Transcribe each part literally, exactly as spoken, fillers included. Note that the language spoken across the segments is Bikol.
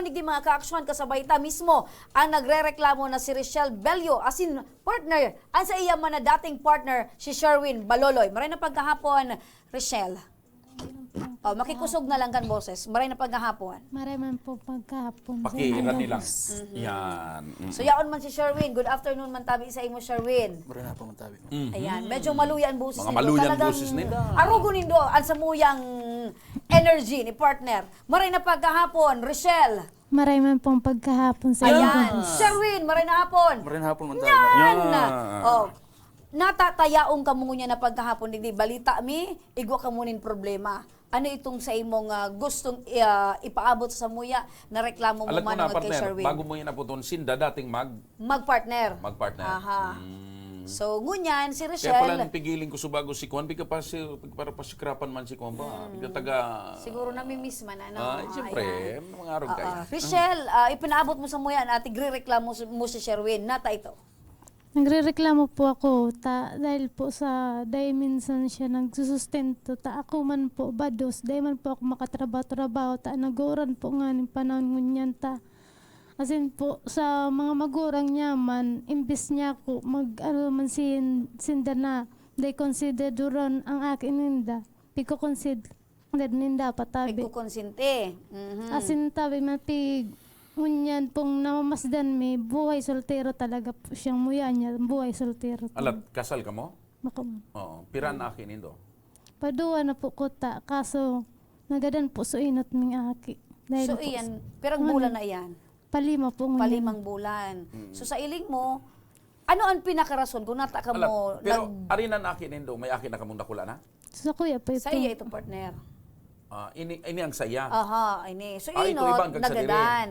Digdi, mga kaaksyon, kasabay ta mismo ang nagrereklamo na si Richelle Bello, asin partner, ang sa iya man na dating partner, si Sherwin Baloloy. Maray na pagkahapon, Richelle. Oh, makikusog na lang kan boses. Maray na pagkahapon. Maray man po pagkahapon. Pakiiran Ano? Nila. Yan. Mm. So, yaon man si Sherwin. Good afternoon man tabi sa imo, Sherwin. Mura na pong tabi. Ayan, medyo maluya ang boses Mga nito. maluya ang Talagang boses nila. Arugon nindo ang samuyang energy ni partner. Maray na pagkahapon, Richelle. Maray man pong pagkahapon sa Ayan. inyo. Sherwin, maray na hapon. Mura na pong tabi. Yan. Yeah. Oh. Natatayaong kamo ngunyan na pagkahapon, digdi. Balita mi, igwa kamo nin problema. Ano itong sa imong ah, gustong ah, ipaabot sa samuya na reklamo mo Alam ko man na, kay partner, Sherwin? Bago mo yun aputon, sinda dating mag, Mag-partner. Mag-partner. Aha. Mm. So, ngunyan, si Kaya pala Richelle, pigiling ko sa bago si Kwan, piga pa si, para pasikrapan man si Kwan ba? Piga taga... siguro namimiss man, ano? Ah, siyempre, Ayan. mga arog kayo. Oo. Richelle, ah, ipinaabot mo samuya na tigrereklamo mo si Sherwin. Nata ito. Nagrereklamo po ako ta dahil po sa dahil minsan siya nagsusustento ta ako man po bados, dahil man po ako makatrabaho-trabaho ta naguran po nga ning panahon ngunyan ta. Asin po sa mga magurang niya man, imbis niya ako mag ano man sin, sinda na dahil konsideruron ang akin ninda. Pigko-consider ninda pa tabi. Nagkukonsente. Mhm. Asin tabi man pig ngunyan pong namamasdan mi, buhay soltero talaga po siyang muya niya, buhay soltero. Alat, kasal ka mo? Bako man. Oo. Piran aki nindo? Paduwa na po ko ta, kaso nagadan po so inot ming aki. Dahil So, po iyan, pirang bulan na iyan? Palima po ngunyan. Palimang bulan. So, sa iling mo, ano ang pinakarason kung nata ka Alat, mo pero nag... ari na aki nindo, may aki na kamong dakula na? Sa kuya pa ito. Sa iya ito, partner. Ah, ini, ini ang saya. Aha, ini. So, Ah, ito, inot, ibang kagsadiri. Nagadan.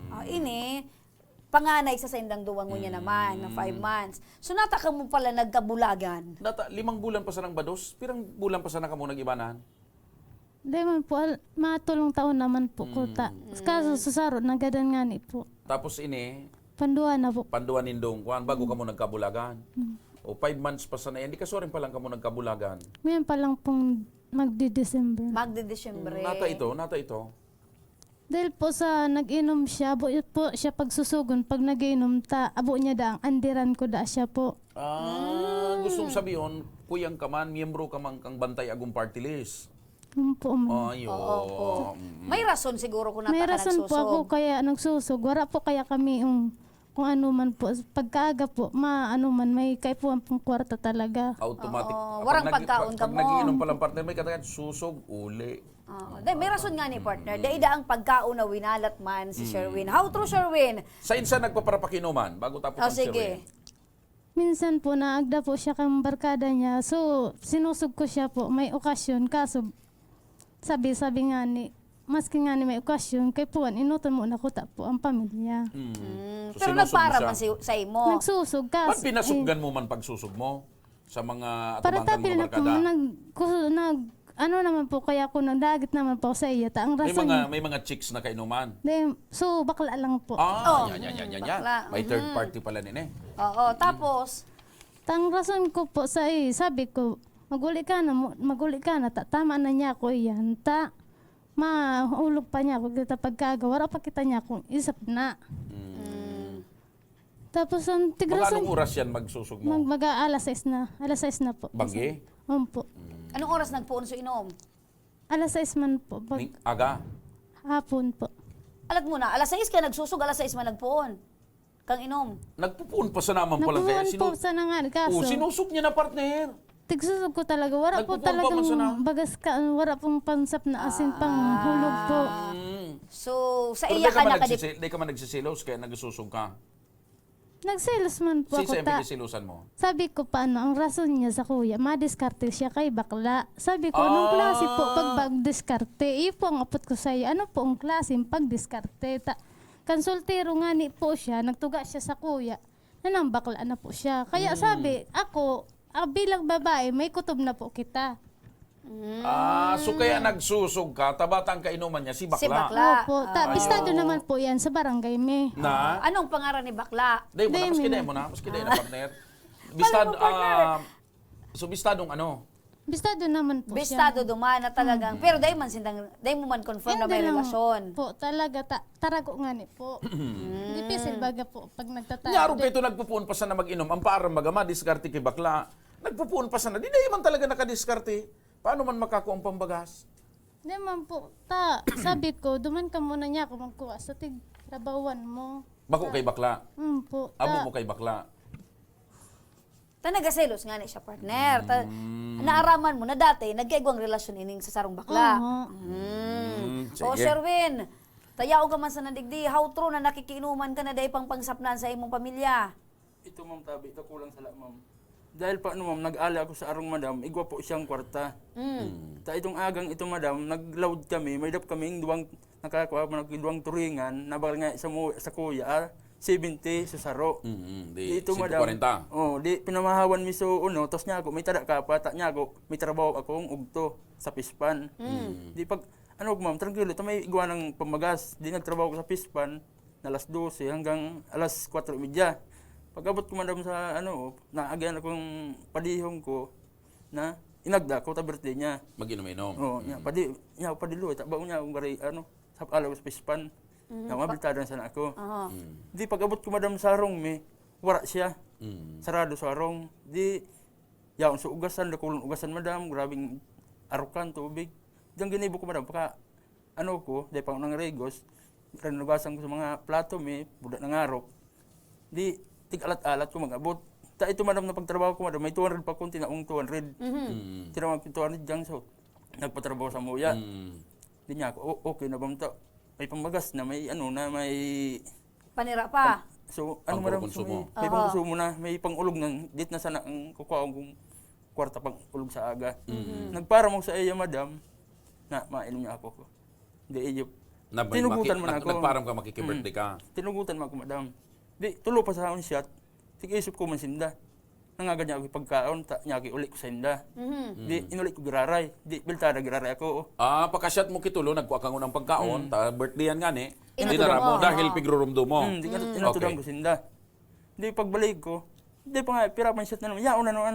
Ah, ini, panganay sa saindang duwa ngunyan naman, na five months. So, nata ka mo pala nagkabulagan. Nata, limang bulan pa sanang bados? Pirang bulan pa sana kamo nag-ibanan? Di man po, al- mga tulong taon naman po ko ta. Kaso susaro, nagadan nga ni po. Tapos ini, Panduwa na po. panduan nindong kwan, bago kamo nagkabulagan. O five months pa sana yan, di kasuring pa lang kamo nagkabulagan. Ngayon pa lang pong magdi-December. Magde-December. Nata ito, nata ito. Dahil po sa nag-inom siya, abo po siya pagsusugon pag nag-iinom ta, abo niya da ang andiran ko da siya po. Ah, gustong sabihin, kuyang ka man, miyembro ka man kang Bantay Agong Party List. Yun po, ma'am. Ayun. Oo po. May rason siguro kung nata May ka rason po nagsusog. Ako kaya nagsusog. Wala po kaya kami yung kung ano man po. Pagkaaga po, ma ano man, may kaipuhan pong kwarta talaga. Automatic. Oo, Pag warang nag- pagkaon pag, ka pag mo. Nagiinom pa lang partner, may katagan, susog, uli. Oo. Dahil may rason nga ni partner. Dahil ang pagkaon na winalat man si Sherwin. How true, Sherwin? Sa insa nagpaparapakinuman, bago tapos Oh, ang sige. Sherwin? Minsan po, naagda po siya kang barkada niya. So, sinusog ko siya po. May okasyon. Kaso, sabi, sabi nga ni, maski nga ni may okasyon, kay puwan, inuton mo na kuta po ang pamilya. Mm, So, pero sinusog nagpara siya. man si, sa imo. Nagsusog ka. Ba't pinasugdan mo man pagsusog mo sa mga Para atumang kang tapil mga na po, barkada? nag, ku- nag, ano naman po, kaya ko nagdagit naman po sa iya. Ta, ang May rason, mga, may mga chicks na kainuman. Then, so, bakla lang po. Ah, Oh, yan, yan, yan, yan, bakla. yan. May third party pala nini. Oo, tapos, Tang rason ko po sa, eh, sabi ko, maguli ka na, mo- maguli ka na, ta, tama na niya ako iyan, ta, maulog pa niya ako, kita pagkaga, wala pa kita niya akong isap na. Tapos ang Mga tigrason, anong oras yan magsusog mo? mag, mag alas sais na, alas sais na po. Banggi? Opo. Anong oras nagpuon sa inom? Alas sais man po, pag Ning aga? hapon po. Alat mo na, alas sais ka nagsusog, alas sais man nagpuon. Kang inom. Nagpupuon pa sa naman pala kaya. Nagpupuon po sa nangan, kaso Oh, sinusog niya na, partner. Tigsusog ko talaga. Wala po Nagpupuon pa man talagang sana. Bagas ka, wala pong pansap na asin pang hulog po. Mm. So, sa Pero iya di ka, ka man nakadip... nagsisi- di ka man nagsisilos kaya nagsusog ka. Nagselos man po Sino ako sa'yo ta. Pinagsilosan mo? Sabi ko, paano ang rason niya sa kuya? Madiskarte siya kay bakla. Sabi ko, anong Ah. Klase po pag magdiskarte? Iyo po ang apot ko sa'yo. Ano po ang klaseng pagdiskarte? Ta, kan soltero nga ni po siya, nagtuga siya sa kuya. Nanang bakla na po siya. Kaya Hmm. sabi, ako, ah, bilang babae, may kutob na po kita. Ah, so kaya nagsusog ka, tabatang kainuman niya, si bakla. Si bakla. Opo, ta, Ah. bistado naman po yan sa barangay me. Na? Anong pangaran ni bakla? Dahil mo na, Dahil maski mo dahil na. mo na, maski dahil na, partner. Bistad, Paano, partner? Ah, so bistadong ano? Bistado naman po siya. Bistado duman na talagang, Mm. pero dai man sindang, dai mo man confirm na Hindi may lang relasyon. po, talaga, ta-, tarago nga ni po. Mm. Difícil baga po pag nagtatago. Nyarong kaito nagpupuon pa sana mag-inom, ang paaram baga madiskarte ki bakla. Nagpupuon pa sana, di dai man talaga nakadiskarte. Paano man makakua ang pambagas? Di man po, ta, sabi ko, duman ka muna niya ako magkuha sa tig trabawan mo. Bako Ta-, kay bakla? Mm po, Amo ta- mo kay bakla? Ta nagaselos nga ni siya, partner. Ta, Mm. naaraman mo na dati, nagkaigwang relasyon ining sa sarong bakla. Oo. Mm. Mm, O, sige. Sherwin, tayaw ka man sa nadigdi. How true na nakikiinuman ka na dai pang pangsapnan sa imong pamilya? Ito, ma'am, tabi, ito kulang sala, ma'am. Dahil pa, ano, ma'am, nag-ala ako sa arong madam, igwa po siyang kwarta. Mm. Mm. Ta itong agang ito, madam, nag-load kami, may dap kaming duwang, nakakuha pa nag-, duwang turingan, nabal nga sa mu-, sa kuya, ah, seventy sa saro. Mm, mm, di Dito, madam. sento kwarenta. Oh, di, pinamahawan mi so, ano, tas niya ako, may tada ka pa, ta niya ako, may trabaho akong ugto sa pispan. Mm. Mm. Di pag, ano, ma'am, tranquilo, ta may igwa ng pamagas. Di nagtrabaho ko sa pispan, na alas dose hanggang alas kwatro y media. Pag-abot ko, madam, sa, ano, naagihan akong padihon ko na inagda ko ta birthday niya. Mag-inom-inom. Oo, niya, Mm. padi-, niya, padiloy, ta, bao niya akong gari, ano, sa alaw sa pispan. Mhm. Na Pa- mabiltadan sana ako. Aha. Mm. Di pag-abot ko, madam, sa harong mi, wara siya. Mm. Sarado sa harong. Di, yaon sa ugasan, dakulon ugasan, madam, grabing arokan, tubig. Diyan ginibo ko, madam, paka, ano ko, dai pa ako nangrigos, rinugasan ko sa mga plato mi, buda nangarok. Di, tig-alat-alat ko mag-abot. Ta ito, madam, na pagtrabaho ko, madam, may two hundred pa akong tinaong two hundred. Mhm. Mm. Tinawag ko two hundred diyan, so, nagpatrabaho sa muya. Mm. Di niya ako, "O-, okay na ba ta? May pamagas na, may ano na, may" Panira pa. Pang-, so, ano, madam, so, Pangkonsumo. may, may Aha. pangkonsumo na, may pang-ulog na, dit na sana ang kukuha kong kwarta pang-ulog sa aga. Mm. Nagparam ako sa iya, madam, na mainom niya ako. Di, iyo. Na may Tinugutan maki-, man nag-, ako. nagparam ka, makiki-birthday Mm. ka. Tinugutan man ako, madam. Di, tulo pa sa akong shot, tig-isip ko man sinda. Nangagad niya ako pagkaon, ta, niya ako uli ko sa inda. Mhm. Di, Mm. inuli ko giraray. Di, biltada giraray ako, oh. Ah, pagka-shot mo kitulo, nagkua ka ngunang pagkaon, Mm. ta birthday yan nga ni, Inatudan dinara mo mo. dahil Ah. pigrurumdo mo. Mm, di, Mm. inatudan Okay. ko sinda. Di, pagbalik ko, di pa nga, pira pa yung shot na naman. Yaon na naman.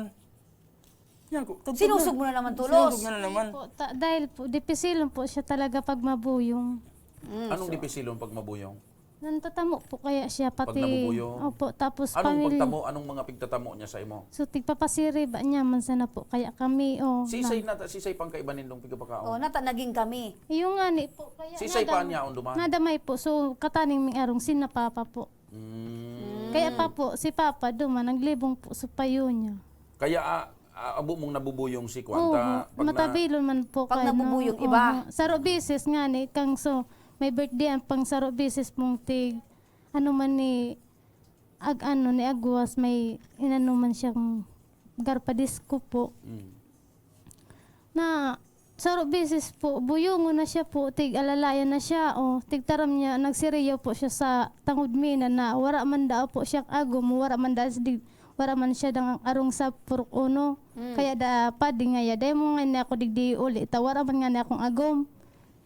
Yan ko, tugtog Sinusog na. mo na naman tulos. Sinusog na naman. Po, ta-, dahil po, dipisilon po siya talaga pag mabuyong. Mm, Anong so, dipisilon pag mabuyong? Nantatamo po kaya siya, Pag pati, nabubuyong? opo, tapos Anong pamilya. pagtamo? Anong mga pigtatamo niya sa imo? So, tigpapasiri ba niya man sana po kaya kami, oh, Sisay na- nata-, sisay pang kaiba nindong pigapakaon? Oh, nata naging kami. Yung nga ni po, kaya Sisay nga pa dam-, niya on duman? nga damay po. So, kataning may arong sin na papa po. Mm. Kaya pa po, si papa duman, naglibong po sa payo niya. Kaya, ah, ah, abo mong nabubuyong si Kuan ta, Oo, pag na- matabilon man po Pag kaya, no? nabubuyong iba. Oo. Saro bisis nga ni, kang so, may birthday ang pang saro bisis pong tig, ano man ni, ag-, ano, ni Agwas, may inano man siyang garpa disco po. Mm. Na, saro bisis po, buyungon na siya po, tig-alalayan na siya, o, tigtaram niya, nagsiriyaw po siya sa tangod mi na, na wara man daw po siyang agom, wara man daw di, wara man siya dang arong sa purok uno. Mm. Kaya da, padi nga ya, dai mo nga ni ako digdi uli, ta wara man nga ni akong agom.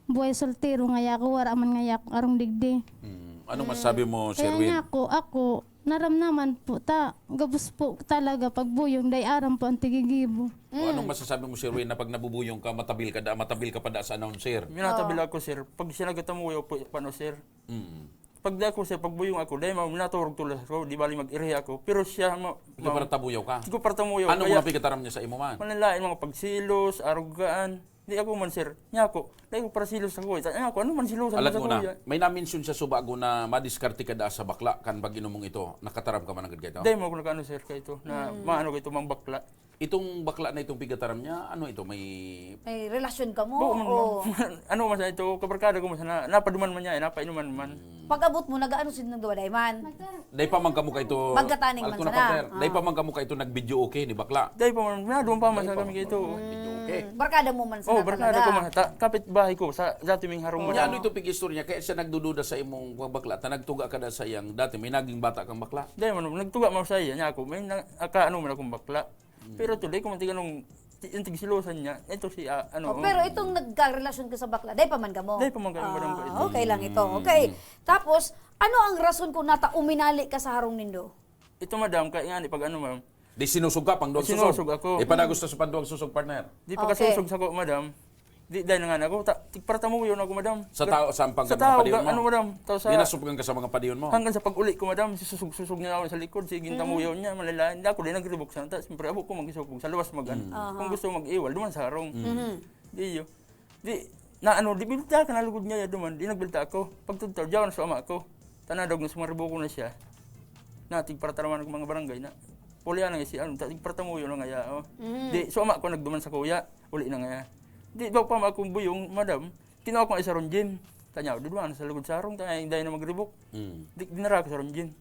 Buhay soltero nga ya ako, wara man nga ya akong arong digdi. Mm. Anong Mm. masabi mo, Kaya Sherwin? nga ako, ako, naramnaman po ta, gabos po talaga pagbuyong, dai aram po ang tigigibo. O, anong Mm. masasabi mo, Sherwin, na pag nabubuyong ka, matabil ka da, matabil ka pa da sa announcer? Minatabil Oo. ako, sir. Pag siya nagkatamuyaw po, paano, sir? Mm. Pag di ako, sir, pagbuyong ako, dai ma-, minaturog tulos ako, di bali mag-iri ako. Pero siya, ma-, Ikaw ma-, para tabuyaw ka? Ikaw para tamuyaw. Anong Kaya mga pigataram niya sa imo man? Manalain, mga pagsilos, arugaan. Di ako man, sir. Niya ako, dai ko para silos sa kuya. Niya ako, ano man silosan mo Alat sa mo na, kuya? may na-mention siya subago na madiskarte ka da sa bakla kan pag-inom mong ito. Nakataram ka man agad ka ito? Dai mo ako nakaano, sir, ka ito, na Mm. maano ka ito, mang bakla. Itong bakla na itong pigataram niya, ano ito, may May relasyon ka mo? Buo man, O ma'am. Ano man sa ito, kabarkada ko man sana, napaduman man niya, eh, napainuman man. Hmm. Pag-abot mo, nag-aano sila nagduwa, dai man? Dai pa man kamo kaito, Magkataning man sana. Partner, dai pa Ah. man kamo kaito nag-videoke ni bakla? Dai pa man, naduman pa man Dai sa pa kami man. kaito. Videoke. Hmm. Barkada mo man Oh, sana barkada talaga. ko man. Ta-, kapit bahay ko, sa, dati ming harong Oh. Nya, madam. ano ito pig-istorya? Kaya siya nagdududa sa imong bakla, ta nagtuga ka da sa iyang dati, may naging bata kang bakla? Dai man, nagtuga man sa iya, niya ako, may na-, aka-, ano man akong bakla. Hmm. Pero tuloy, kung tig-, anong, ti-, yung tigsilosan niya, ito si, ah, ano, Oh, oh. pero itong nagkarelasyon ka sa bakla, dai pa man kamo? Dai pa man kami, madam, Ah, ito. okay lang ito. Mm. Okay. Tapos, ano ang rason kung nata uminali ka sa harong nindo? Ito, madam, kaya nga ni pag ano, ma'am, Di sinusog ka, pang duwag susog. Sinusog ako. Ipadagos ta sa panduwag susog, partner. Di pa Okay. kasusog sako, madam. Di, dai na nga ako. Ta-, tigparatamuyon ako, madam. Sa tao, sa pag-, Sa mga tao, padiyon ga-, mo? ano, madam? Tao sa Dinasupgan ka sa mga padiyon mo? Hanggang sa pag-uli ko, madam, sisusog-susog niya ako sa likod, sige, Mm. tamuyon niya, malalain. Di ako, di nagribok sa ta. Siyempre, abo ko mag-isog sa lawas, mag-, Mm. Aha. kung gusto mag-iwal, duman sa harong. Mm. Mhm. Di yun. Di, na ano, di bilta ka na lugod niya, duman. Di nagbilta ako. Pagtudtaw, diyaw na sa ama ko. Tanadog na sumariboko na siya. Na, tigparataraman ko mga barangay na. Puli na nga si ano, ta-, tigparatamuyo na nga ya, oh. Mm. Di, so ama ko nagduman sa kuya, uli na nga ya. Di, daw pa akong buyong, madam, kinuha ko nga isa ron gin. Tanyaw, di duman sa lugod sa harong, tanyaw, dai na magribok. Mm. Di, dinara ko sa ron gin.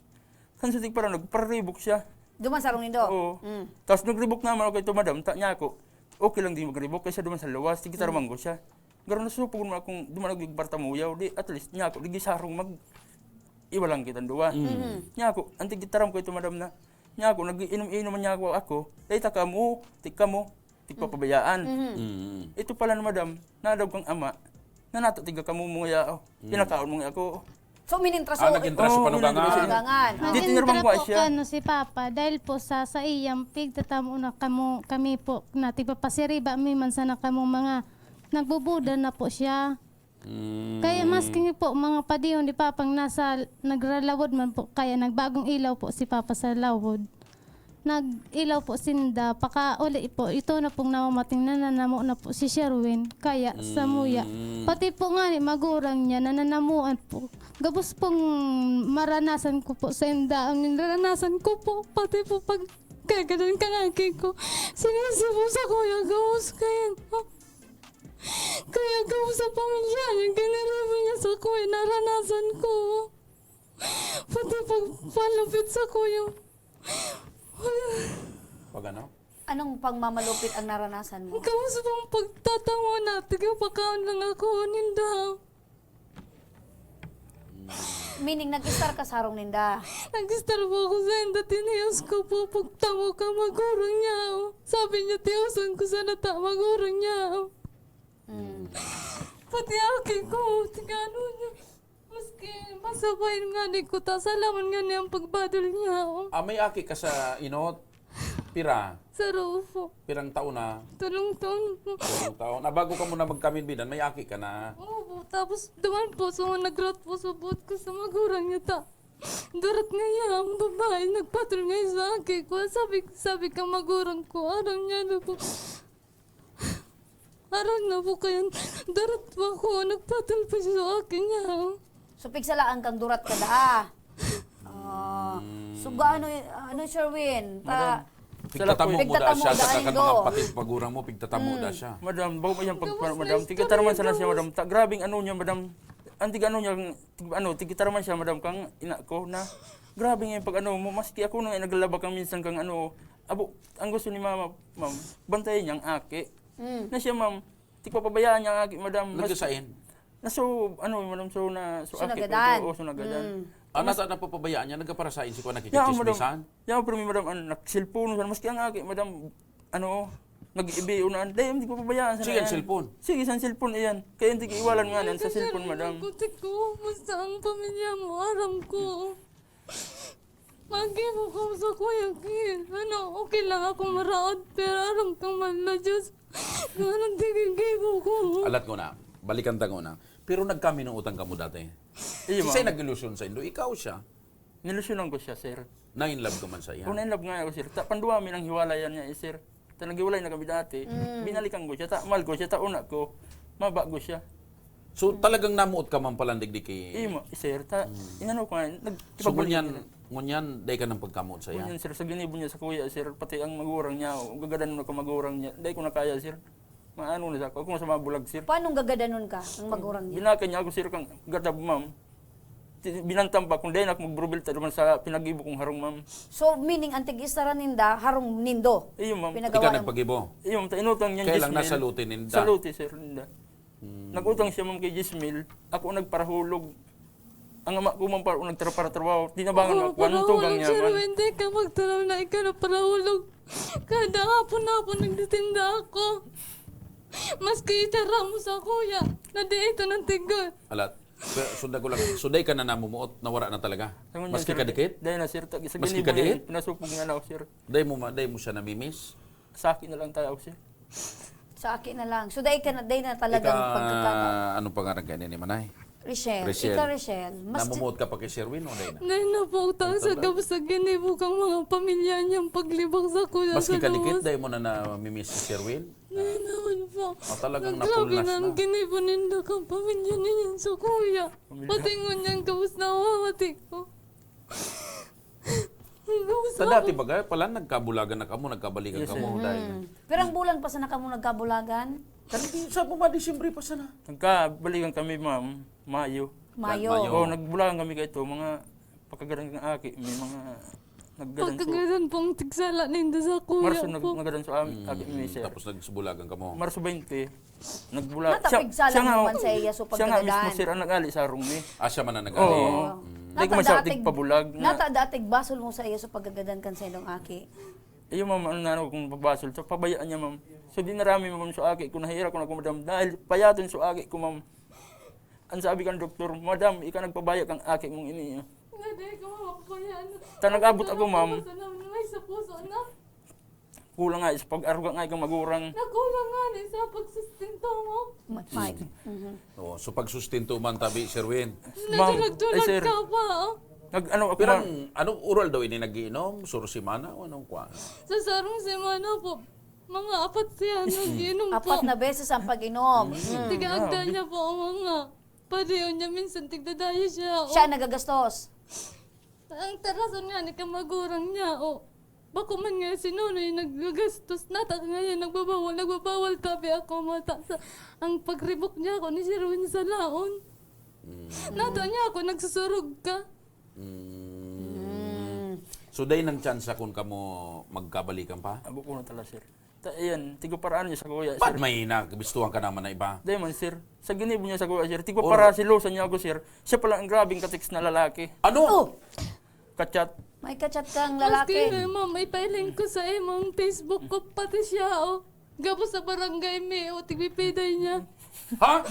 Kan sa tigpara, nagparibok siya. Duman sa harong nindo? Oo. Mm. Tapos nagribok naman ako ito, madam, ta niya ako, okay lang di magribok, kaysa duman sa lawas, tigitaramang ko siya. Garo nasupog mo akong duman nagparatamuyaw, di, at least, niya ako, di gisarong mag-iwalang kitang duwa. Mm. Mhm. Niya ako, ang tigitaram ko ito, madam, na, niya ako, nag-iinom-inom niya ako, ako, dahil ta kamo, ti kamo, tigpapabayaan. Mhm. Mm. Ito pala na, madam, nadog kang ama, na nato tiga kamo mo ya, oh, Mm. pinakaon mo nga ako. So, minintras Ah, so, naging traso Oo, panugangan. Panugangan. Ah. Di, tinirman Naging ko trap po siya. kano si Papa dahil po sa, sa iyang pigtatamo na kamo, kami po na tigpapasiriba mi man sana kamo mga nagbubuda na po siya. Mm. Kaya maski po mga padihon ni Papang nasa nagralawod man po, kaya nagbagong ilaw po si Papa sa lawod. Nag-ilaw po sinda, pakauli po, ito na pong namamating, nananamo na po si Sherwin. Kaya, samuya. Mm. Pati po nga ni magurang niya, nananamuan po. Gabos pong maranasan ko po sa inda, ang naranasan ko po, pati po pag kagadan kang aki ko, sinisibo sa kuya, gabos kayan. Kaya gabos sa pamilya niya, giniribo niya sa kuya, naranasan ko. Pati pag palapit sa kuya. Pag ano? Anong pagmamalupit ang naranasan mo? Kamusta pong pagtatawa na, tigapakaon lang ako, ninda. Meaning, nag-istar ka sa harong ninda? Nag-istar po ako sa inda, tiniyos ko po, pagtamo ka, magurang niya. Sabi niya, tiyosan ko sana ta, magurang niya. Mm. Pati aki ko, tigano niya. Maski masabay nga ni ko ta, salaman nga ni ang pagbadol niya, oh. Ah, may aki ka sa inot? Pira? Sa Rufo. Pirang taon na? Tulong taon po. Tulong taon. Ah, bago ka muna magkaminbidan, may aki ka na? Opo, tapos duman po, so nag-route po, subot ko sa magurang niya ta. Darat nga iya, ang babae, nagpatol nga sa aki ko. Sabi, sabi ka magurang ko, arang niya na po. Aram na po kayo, darat pa ako, nagpatol pa siya sa akin niya. So, pigsalaan kang durat ka daa. Ah, so, gaano, ano, Sherwin? Madam, Ta- pigtatamo mo da Pigtatamo siya, da saka kan indo. mga pati pagurang mo, pigtatamo da Mm. siya. Madam, bago pa siyang pag-, Tapos madam, na-stress tigitaraman sana siya, ako. madam. Ta-, grabing ano niya, madam. Ang tig-ano niya, tig-, ano, tigitaraman siya, madam, kang ina ko na, grabe nga yung pag-ano mo, maski ako na nga naglalaba kang minsan kang ano, abo, ang gusto ni mama, ma'am, bantayan niya ang aki. Mm. Na siya, ma'am, tigpapabayaan niya ang aki, madam. Mas- Nagsasain? Na so, ano, madam, so na, so So, aki po nagadan? ito, o, so nagadan. Mm. Ah, Mas- nasa napapabayaan niya, nagkaparasain si kuya, Yan, madam. nakikichismisan? Yan, pero may madam, ano, nagsilpono siya. Maski ang aki, madam, ano, nag-iibiyo na, dahil hindi ko pabayaan sa Sige, yan. cellphone. Sige, sa cellphone, iyan. Kaya hindi iiwalan nga nan sa Kasi cellphone, madam. Putik ko, basta ang pamilya mo, aram ko. Mag-ibo ko sa Kuya Kim. Ano, okay lang ako maraot, pero aram kang mahal na Diyos. Anong tigigay mo ko? Alat ko na. Balikan ta ko na. Pero nagkaminuutang ka mo dati. Iyo, Siya ma'am. nag-ilusyon sa indo. Ikaw siya. Nilusyonan ko siya, sir. Na in love ka man sa iya? Kung na in love nga ako, sir. Ta, panduwa mi nang hiwalayan niya, eh, sir. Ta, naghiwalay na kami dati. Mm. Binalikan ko siya. Ta, mahal ko siya. Ta, una ko, mabago siya. So, talagang namuot ka man palandig di ki- Iyo, ma-, sir. Ta, Mm. inano ko nga, nag-, So, ipagbalik ngunyan, ko na. ngunyan, dai ka nang pagkamuot sa iya? Ngunyan, sir, sa ginibo niya sa kuya, sir, pati ang magurang niya, o gagadan na ka magurang niya, dai ko na kaya, sir. Maano na sa ako, kung sa mga bulag, sir. Paanong gagadanon ka, ang magurang niya? Binakay niya ako, sir, kang gadab, ma'am. Ti-, binantang pa, kung dai na ako magburubilta naman sa pinag-ibo kong harong, ma'am. So, meaning, ang tig-istaran ninda, harong nindo? Iyo, ma'am. Pinagawa Ikaw ng nagpagibo? Iyo, ma'am. Ta, inutang niya Kaya lang Gismil. nasa lote ninda? Sa lote, sir, ninda. Hmm. Nag-utang siya, ma'am, kay Gismil. Ako nagparahulog. Ang ama ko, ma'am, parang nagtratrabaho. Tinabangan Oo, ako. Anong parahulog, tugang niya, sir, ma'am? Hindi ka magtanaw na ikaw na parahulog. Kada hapon-hapon nagtitinda ako. Maski itara mo sa kuya, na di ito ng tigol. Alat. Pero sunda ko lang, so dai ka na namumuot, nawara na talaga? Sa ngunyan, Maski sir, kadikit? Dai na, sir. Ta-, sa Maski ginibo kadikit? Pinasupog na ako, sir. Dai mo ma-, dai mo siya namimiss? Sa akin na lang tayo, sir. Sa akin na lang. So, dai ka na, dai na talagang Ika, pagkakataon. Anong pangaran ka ni Manay? Richelle. Richelle. Ika, Richelle. Mas Namumuot ka pa kay Sherwin o dai na? Dai na po, utang sa Ang tagal. gabos sa ginibo kang mga pamilya niyang paglibang sa kuya Maski sa kadikit, luwas. dai mo na namimiss si Sherwin? Dai naman po. Ah, talagang Naglabi napulnas na ang na. ginibo ninda kang pamilya niyan sa kuya. Pamilya. Pati ngunyan gabos na mawawati ko. Gabos Sa na dati ako. baga, pala nagkabulagan na kamo, nagkabalikan Yes, kamo, sir. dahil Mm. Pirang bulan pa sana kamo nagkabulagan? Kan di, sa mga Disyembre pa sana. Nagkabalikan kami, ma'am, Mayo. Mayo. Mayo. Oh, nagbulagan kami kay ito, mga pagkagadan ng aki, may mga naggadan po. Pagkagadan pong tigsala ninda sa kuya Marso nag-, po. naggadan sa amin, Mm, aki, may sir. Tapos nagsubulagan kamo. Marso twenty, nagbula-, Nata siya, pigsala siya nga, mo man sa iya, so siya nga mismo, pagkagadan. sir, ang nag-ali sa harong ni. Ah, siya man ang nag-ali. Oo. Mm. Dahil ko Nata man siya datig, tigpabulag na. nata datig basol mo sa iya, so pagkagadan kan sa inyong aki. Iyo, ma'am, ano na, ano, kung pagbasol, so pabayaan niya, ma'am. So, di narami, ma'am, so aki ko, nahira ko na ko, madam, dahil payaton so aki ko, ma'am. Ang sabi kan doktor, "Madam, ika nagpabaya kang aki mong ini." Nga, dahil ka, ma'am, ako kaya, ano, Ta nag-abot ako, ma'am. Sa naman, may sa puso na. Kulang nga, sa pag-aruga nga, ikang magurang. Nakulang nga, ni sa pagsustento mo. Ma-, Mike. Mhm. Oh, so pagsustento man, tabi, Sherwin. Ma'am, Nagdurag-durag ay, sir. ka pa, oh. Nag-ano ako, Pero ma'am? ang, ano, oral daw ini nag-iinom? Suro semana o anong kwa? Sa sarong semana po, mga apat siya nag-inom po. Apat na beses ang pag-inom. Mm. Mm. Tigaagda Grabe. niya po ang mga padiyon niya. Minsan tigdadayo siya, oh. Siya ang nagagastos? Ang tarason nga ni kamagurang niya, oh. Bako man nga si Nonoy naggagastos. Nata ngayon nagbabawal, nagbabawal tabi ako mata sa ang pagribok niya ako ni Sherwin sa laon. Mm. Nata niya ako nagsusurog ka. Mm. Mm. So, dai nang tsansa kun kamo magkabalikan pa? Abo ko na tala, sir. Ta-, ayan, tigwaparaan niya sa kuya, Ba't sir. may nagbistuhan ka naman na iba? Dai man, sir. Sa ginibo niya sa kuya, sir. Or Tigwapara, silosan niya ako, sir. Siya pala ang grabing ka-text na lalaki. Ano? Oh! Ka-chat. May ka-chat kang Maski lalaki. na, ma'am, ipailing ko sa imong Facebook ko, pati siya, oh. Gabos sa barangay mi, oh, tigpipiday niya. Ha?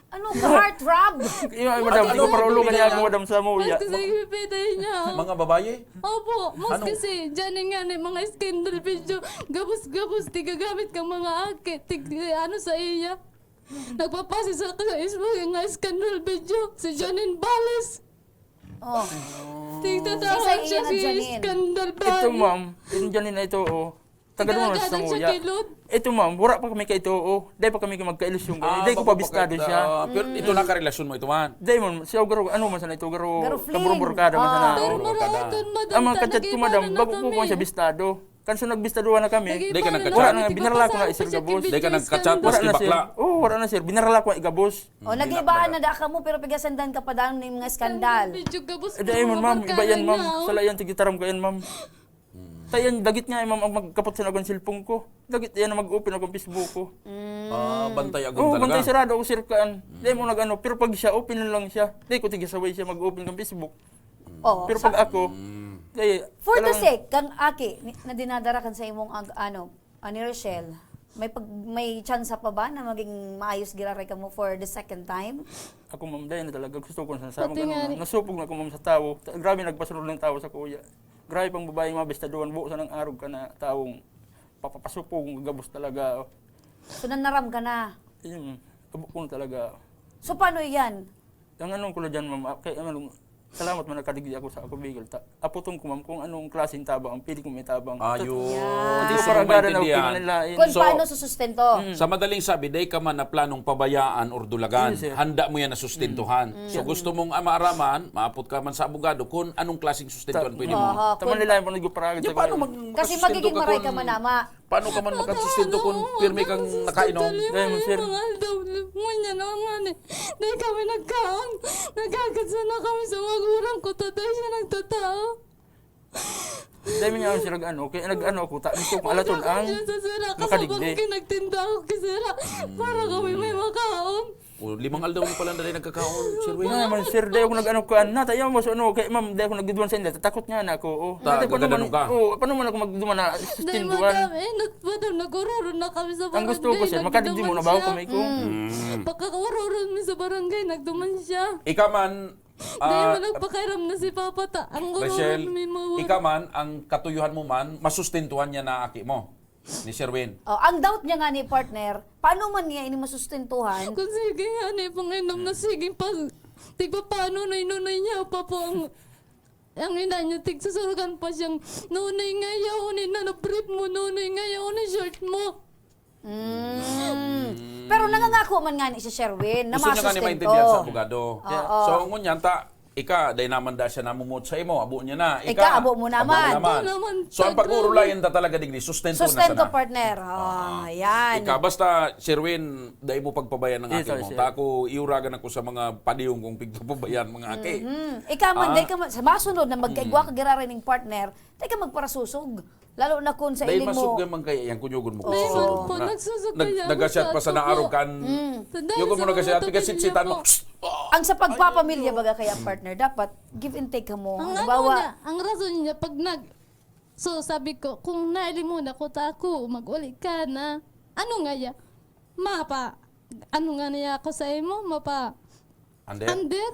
Ano ka, heartthrob? Iyo, ay, madam, Ano? tigwaparaulo ka niya ako, madam, sa muya. Maski sa tigpipiday niya. Mga babae? Opo, maski Ano? si Johnny nga na mga scandal video, gabos-gabos, tigagamit kang mga aki, tig-, ano sa iya. Nagpapasa sa Facebook nga scandal video, si Janine Bales. Oh. Tigtatawag Sa iya siya na si Janine. Scandal Ito, Bales. ma'am, yung Janine na ito, oh. Taga doon sa Ginagadan siya Muya. kay Lord. Ito, ma'am, wala pa kami kaito, oh. Dahil pa kami magkailusyon kami. Ah, Dahil ko bago pa bistado ka, siya. ah, pero ito nakarelasyon mo ito, man? Dahil, ma'am, siya, garo, ano man sana ito, garo, Garo fling. kaburburkada man sana, Ah. oh. Pero Kaburburkada. maraton, madam, Ang mga ta-, kachat ko, madam, nagkaibahan na bago po kami. siya bistado. Kan sa nagbistado na kami. Nagkaibahan Wala na na, kami. binarala ko na, Nagkaibahan na isir na gabos. kami. Di ka nagka-chat, Wala maski na, sir. bakla. Oo, wala na, sir. Binarala ko na igabos. Oh, Hmm, nagkaibahan binarala. na da kamo, pero pigasandan ka pa daw ning mga skandal. Medyo gabos Eh, ka dahil, mga ma'am, iba barkada yan, ma'am. niya, oh. Sala yan, tigitaram ko yan, ma'am. Hmm. Tayo yan, dagit nga, eh, ma'am, ang magkapot sa nagon cellphone ko. Dagit yan na mag-open akong Facebook ko. Mm. Ah, bantay agom Oo, talaga. bantay sarado ako, sir, kaan. Hmm. Dahil mo nag-ano, pero pag siya, open lang siya. Dahil ko tigasaway siya mag-open ng Facebook. Hmm. Oh, Pero sa pag ako, Hmm. eh, For the talagang sake, kang aki, ni-, na dinadara kan sa imong ag-, ano, ah, ni Rochelle, may pag-, may tsansa pa ba na maging maayos giraray kamo for the second time? Ako, ma'am, dahil na talaga gusto ko sa, sa Pati mga nga ano, ni nasupog na ako, ma'am, sa tao. Ta-, grabe nagpasunod ng tao sa kuya. Grabe pang babaeng mabistaduhan, buo sa nang arog ka na taong papapasupog, gabos talaga. So, nanaram ka na? Ayun, ma'am. Abo ko na talaga. So, paano yan? Ang anong ko na dyan, ma'am, ah, kay, ano, salamat man nakadigdi ako sa ako, Bigel. Ta-, aputon ko, ma'am, kung anong klaseng tabang ang pili kong may tabang. Ayun. Yan. Hindi ko So, parang gana na maintindihan. pinanilain. Kung So, paano susustento. Mm. Sa madaling sabi, dai ka man na planong pabayaan or dulagan. Yes, sir. Handa mo yan na sustentuhan. Mm. So, Mm. gusto mong, ah, maaraman, maapot ka man sa abogado kung anong klaseng sustentuhan Ta-, pwede mo. Aha, Tama kung nila yung panagparagad Di, sa paano kuya. mag-, Kasi magsusundo magiging ka maray kung ka manama. Paano ka man Ano, makasustento ano, kung pirmi kang ano, nakainom? sustento Dahil mo, yung sir. mga aldaw, ngunyan na nga ni. Dahil kami nagkaon. Nagkakasana kami sa magurang ko. Tatay siya nagtatao. Dahil niya ang sila nag-ano. Kaya nag-ano ako. Ta-, gusto kong alaton ang Siya sa sira ka sa nakadigdi. bangke, nagtinda ako, kisira. Para kami may makaon. O, limang aldaw na pala na rin nagkakaon, Sir Win. Nga naman, sir, dahil ako nag-ano ka na, tayo mo, so, ano, kay ma'am, dahil ako nagduduan sa inyo, tatakot nga na ako, oh. Ta, Dahil paano gagananon man, ka. Oh, paano man ako magduduan na Dahil sustinduan? madam, eh, nag, madam, nag-uroro na kami sa barangay. Ang gusto ko, sir, makadidi mo na ba ako, kamay ko? Mm. Pagkakauroro mi sa barangay, nagduman siya. Ikaw man, Dahil ah, mo nagpakairam na si Papa ta. Ang uroro Rachel, mi mawar. Ikaw man, ang katuyuhan mo man, masustentuhan niya na aki mo. Ni Sherwin. Oh, ang doubt niya nga ni partner, paano man niya ini masustentuhan? Kung sige nga ni pang inom na sige pa, tigpa paano na inunay niya pa po ang ang ina niya, tigsusurugan pa siyang, "Nunay nga yaon na na-brief mo, nunay nga yaon na short mo." Mm. Pero nangangako man nga ni si Sherwin na Gusto niya nga ni masusten maintindihan to. sa abogado. Oo. So, ngunyan ta, ika, dahil naman da siya namumot sa imo, abo niya na. Ika, Ika, abo mo naman. Abo mo naman. Ito naman, So, ang pagkakaroon pag-urulayan ta talaga digdi, sustento na Sustento, sana. partner. Oh, yan. Ika, basta, Sherwin, dahil mo pagpabayaan ng Yes, aki sir, mo. yes. Ta ako, iuragan ako sa mga padiyong kong pigpapabayaan mga aki. Mhm. Ikaw man, Ah. dahil ka ma- sa masunod na magkaigwa ka giraray ning partner, dahil ka magparasusog. Lalo na kung sa Dahil iling masog mo. Naman kaya yan, kunyugon mo kung Dahil susog mo po, na. nagsusog Nag- kaya ako Nagasyat sa pa sana suko. araw kan. Mm. Dahil Yugon sa mo mga nagasyat, kapamilya tigasit-sitan mo. ko. Psst! Ang sa pagpapamilya baga kaya partner, dapat give and take ka mo. Ang ano Halimbawa, niya, ang rason niya, pag nag... So, sabi ko, kung naili mo na ko, ta ako, mag-uli ka na. Ano nga ya? Mapa, ano nga niya ako sa imo? Mapa, Under? Under?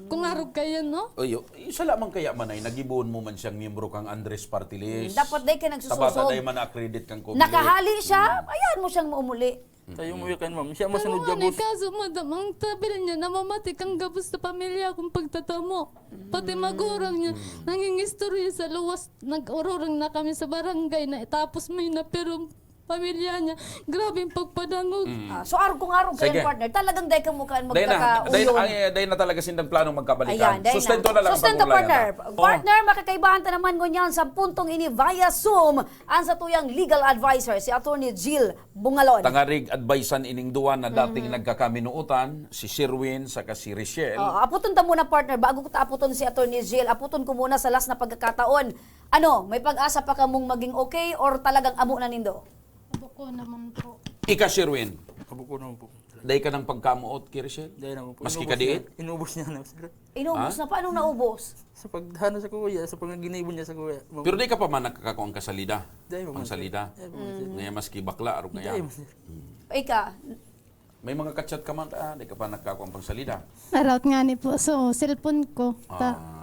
Kung arog kayo, no? Oy, yo, isa lamang kaya man ay nagibuon mo man siyang miyembro kang Andres Party List. Dapat day ka Tabata nagsusosog. day man na-accredit kang community. Nakahali siya, ayan mo siyang maumuli. Tayo mo yakan, ma'am. Siya Pero masunod ano, gabos. kaso, madam, ang tabilan niya, namamati kang gabos sa pamilya kung pagtatamo. Pati magulang niya, nangingistorya sa luwas, nag-ururang na kami sa barangay na tapos may na pero pamilya niya. Grabe yung pagpadangog. Mm. Ah, so, arog kung arog kayo, Sige. partner. Talagang dahil ka mukha Dahil na, dahil, magkakauyon. ay, dahil na talaga sindang planong magkabalikan. Ayan, dahil Sustento na. na lang ang Sustento, pag-ulayan partner. na. Oh. Partner, makakaibahanta naman ngunyan sa puntong ini via Zoom ang sa tuyang legal advisor, si Attorney Jill Bungalon. Tangarig advisan ining duwa na dating nagkakaminuotan, si Sherwin saka si Richelle. Oh, aputon ta muna, partner. Bago ko ta aputon si Attorney Jill, aputon ko muna sa last na pagkakataon. Ano, may pag-asa pa kamong maging okay or talagang amo na nindo? Abo ko naman po. Ika, Sherwin. Abo ko naman po. Dai ka nang pagkamoot ki Richelle? Dai naman po. Maski Inubos kadiit? niya. Inubos niya na, sir. Inubos Ha? na. Paano naubos? Sa pagdano sa kuya, sa pagginibon niya sa kuya. Ma'am. Pero di ka pa man nakakako ang kasalida? Dai pa Ang man, sir. salida? Dai pa man, sir. Ngayon maski bakla, arog Dai kaya. man, sir. Ika, May mga kachat ka man, ah, di ka pa nakakako ang pangsalida. Araot nga ni po. So, cellphone ko. Ta, Ah.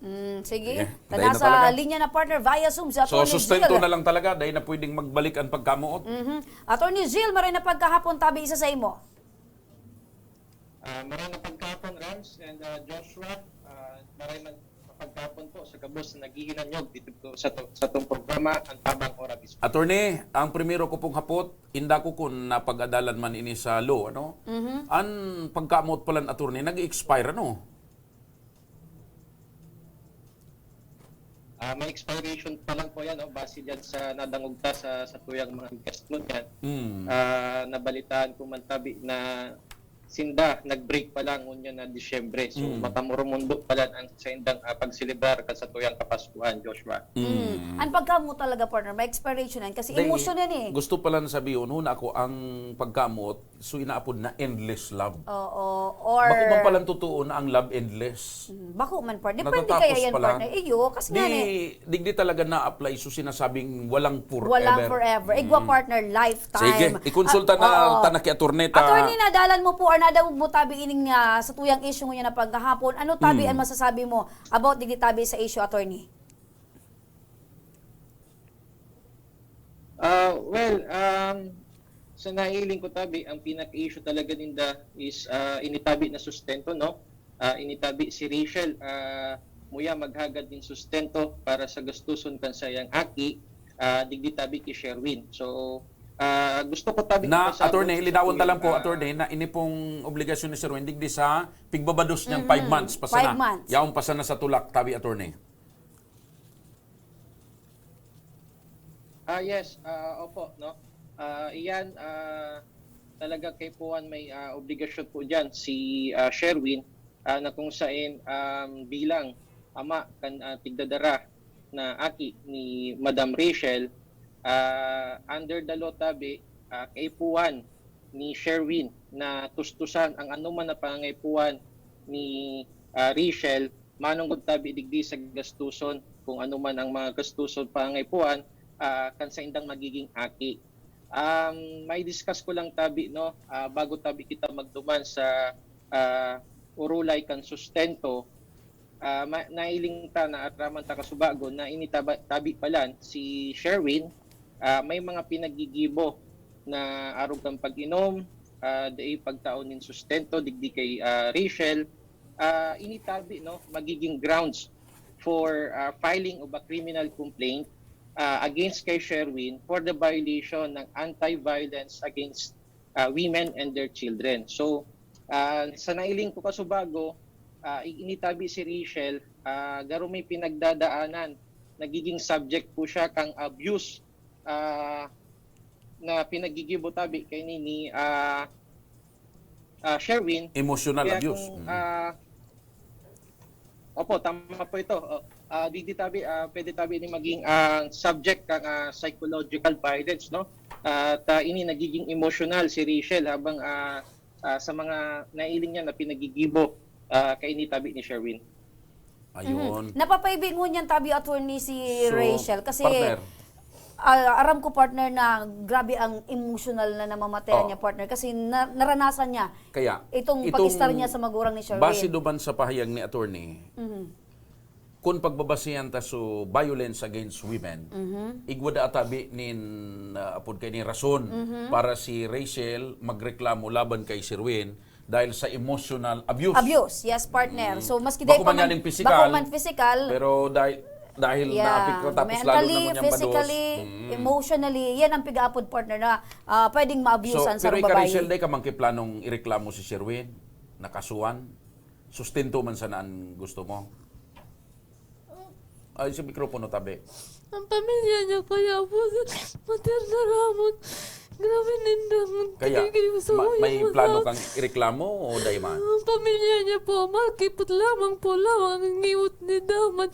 Mm, sige. Sige, Ta dahil na nasa talaga. linya na partner via Zoom si So, Attorney sustento Jill. na lang talaga, dahil na pwedeng magbalik ang pagkamoot. Mhm. Attorney Jill, maray na pagkahapon tabi isa sa imo. Ah, maray na pagkahapon, Rams and ah, Joshua. Ah, maray man pagkahapon po sa gabos na naghihinanyog dito po sa to, sa tong programa, ang Tabang Ora Bispo. Attorney, ang primero ko pong hapot, inda ko kun napag-adalan man ini sa law, ano? Mhm. Ang pagkamoot palan, attorney, nag-expire, ano? Ah, may expiration pa lang po yan, no? Base dyan sa nadangog ta sa, sa tuyang mga guest mo dyan. Mm. Ah, nabalitaan ko man tabi na sinda nag-break pa lang ngunyan na Disyembre. So, Mm. matamurumundo pa lang ang sa indang, ah, pagselebrar kan sa tuyang Kapaskuhan, Joshua. Mm. Ang pagkamo talaga, partner, may expiration yan kasi Dahil emosyon yan eh. Gusto pala na sabihin, una ako, ang pagkamot, so inaapod na endless love. Oo. Or... Bako man palang totoo na ang love endless. Mm, bako man, partner. Depende Natatapos kaya yan, pala. partner. Iyo, kasi Di, nga eh. digdi talaga na-apply, so sinasabing walang forever. Walang forever. Igwa, Mm. partner, lifetime. Sige, ikonsulta At, na oo. ta na ki attorney ta. Attorney, nadalan mo po or nadawog mo tabi ining ah, sa tuyang issue ngunyan na paghahapon. Ano tabi Mm. ang masasabi mo about digdi tabi sa issue, attorney? Ah, well, um, sa nailing ko tabi, ang pinaka-issue talaga ninda is ah, initabi na sustento, no? Ah, initabi si Rachel, ah, muya maghagad nin sustento para sa gastuson kan sayang aki, ah, digdi tabi ki Sherwin. So, ah, gusto ko tabi Na, ipasabot attorney, sa linawon ta lang po, tuyang, ah, attorney, na ini pong obligasyon ni Sir Wendig di sa pigbabados niyang five Mhm. months pa Five sana. months. Yaon pa sana sa tulak, tabi, attorney. Ah, yes, ah, opo, no. Ah, iyan, ah, talaga kay puan may ah, obligasyon po diyan si ah, Sherwin, ah, na kung sain, um, bilang ama kan ah, tigdadara na aki ni Madam Rachel, ah, under the law tabi, ah, kay puan ni Sherwin na tustusan ang anoman na pangangaipuhan ni, ah, Rachel, manongod tabi digdi sa gastuson, kung ano man ang mga gastuson, pangangaipuhan, ah, kan saindang magiging aki. Um, mai-discuss ko lang tabi, no, ah, bago tabi kita magduman sa, ah, urulay kan sustento, ah, ma-, nailing ta na araman ta kasubago na ini taba-, tabi palan si Sherwin, ah, may mga pinaggigibo na arog kan pag-inom, ah, dai pagtao nin sustento digdi kay, ah, Rachel. Ah, ini tabi, no, magiging grounds for, ah, filing of a criminal complaint, ah, against kay Sherwin for the violation ng Anti-Violence Against, ah, Women and Their Children. So, ah, sa nailing ko kasubago, ah, i-, ini tabi si Rachel, ah, garo may pinagdadaanan. Nagiging subject po siya kang abuse, ah, na pinaggigibo tabi kaini ni, ah, ah, Sherwin. Emotional Kaya abuse. kung, Mm. ah, opo, tama po ito. O, ah, digdi tabi, ah, pwede tabi ni maging, ah, subject kang, ah, psychological violence, no? At, ah, ini nagiging emotional si Rachel habang, ah, ah, sa mga nailing niya na pinaggigibo, ah, kaini tabi ni Sherwin. Ayun. Mhm. Napapaibi ngunyan tabi, attorney, si So, Rachel kasi, partner. ah, aram ko, partner, na grabe ang emotional na namamatayan Oh. niya, partner, kasi na-, naranasan niya Kaya, itong itong pag-istar niya sa magurang ni Sherwin. Base duman sa pahayag ni attorney, Mhm. kung pagbabasihan ta so violence against women, Mhm. igwa da atabi nin, ah, apod kay ni rason Mhm. para si Rachel magreklamo laban kay Sherwin dahil sa emotional abuse. Abuse, yes, partner. Mm. So, maski Bako dai pa man man, yaning pisikal, bako man pisikal, pero dahil, dahil yeah, naapekto, tapos lalo mentally, na ngunyan bados. Physically, Mm. emotionally, yan ang pigaapod, partner, na, ah, pwedeng maabusan So, sa pero ikaw, babae. Rachel, dai ka man kiplanong ireklamo si Sherwin, nakasuhan, sustento man sana an gusto mo? Ay, sa mikropono, tabi. Ang pamilya niya kaya po, sir, materna ramon. Grabe nindang Kaya, tigigil sa ma-, ulo may mo, plano sir. kang ireklamo o dai man? Ang pamilya niya po, makipot lamang po, lamang ang ngiwot ni daman.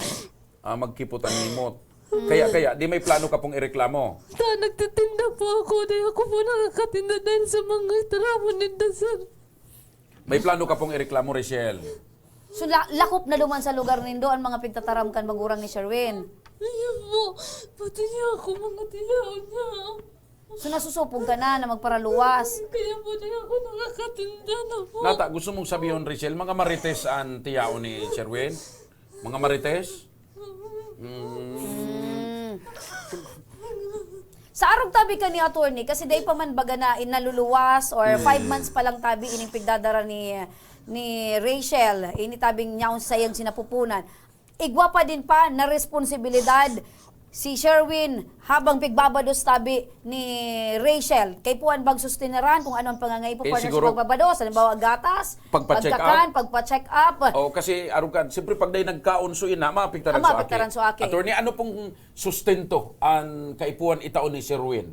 Ah, magkipot ang ngiwot. Kaya, kaya, di may plano ka pong ireklamo? Ta, nagtitinda po ako, dai ako po nakakatinda dahil sa mga ramon ninda, sir. May plano ka pong ireklamo, Rachel? So, la-, lakop na duman sa lugar nindo an mga pigtataram kan magurang ni Sherwin? Ayan po. Pati niya ako, mga tiyaon niya. So, nasusupog ka na na magparaluwas? Kaya po, di ako nakakatinda na po. Nata, gusto mong sabihon, Rachel, mga marites an tiyaon ni Sherwin? Mga marites? Mm. Mm. Sa arog tabi ka ni attorney, kasi dai pa man baga na inaluluwas or Mm. five months pa lang tabi ining pigdadara ni, ni Rachel, ini tabing nyaon sa iyang sinapupunan. Igwa pa din pa na responsibilidad si Sherwin habang pigbabados tabi ni Rachel. Kaipuhan bang susteneran kung ano ang pangangaipo Eh, para sa siguro, pagbabados? Halimbawa, gatas, pagpa-check pagkakan, up. pagpa-check up. Oo, kasi arog ka, siyempre, pag dai nagkaon so ina, maapektaran Ah, so aki. maapektaran so aki. Attorney, ano pong sustento an kaipuhan itao ni Sherwin?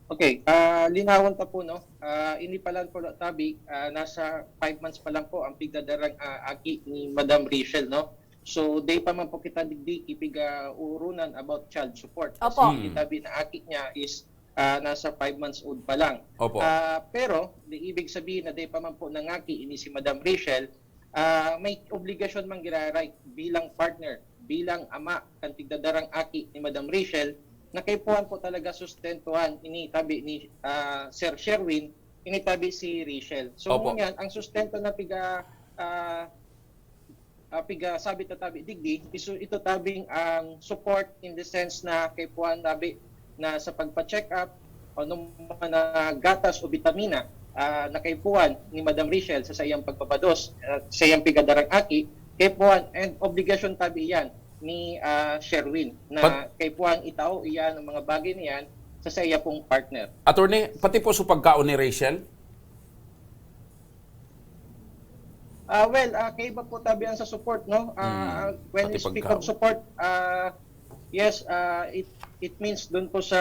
Okay, ah, linawon ta po, no? Ah, ini pa lang po, tabi, ah, nasa five months pa lang po ang pigdadarang, ah, aki ni Madam Rachel, no? So, dai pa man po kita digdi ipigaurunan about child support. Opo. Kasi Hmm. itabi na aki niya is, ah, nasa five months old pa lang. Opo. Ah, pero, di ibig sabihin na dai pa man po nangaki ini si Madam Rachel, ah, may obligasyon man giraray bilang partner, bilang ama kan tigdadarang aki ni Madam Rachel, na kaipuhan po talaga sustentuhan ini tabi ni, ah, Sir Sherwin, ini tabi si Rachel. So, Opo. ngunyan, ang sustento na piga, ah, ah, piga sabi ta tabi digdi, isu-, ito tabing ang support in the sense na kaipuhan tabi na sa pagpa-check up, o ano man na gatas o bitamina, ah, na kaipuhan ni Madam Rachel sa saiyang pagbabados, ah, sa iyang pigadarang aki, kaipuhan, and obligasyon tabi iyan ni, ah, Sherwin, na Pat- kaipuhan itao iyan ang mga bagay na yan sa saiya pong partner. Attorney, pati po sa pagkaon ni Rachel? Ah, well, ah, kaiba po tabi ang sa support, no? Ah, Mm, when pati we speak of pagkaon. support, ah, yes, ah, it, it means dun po sa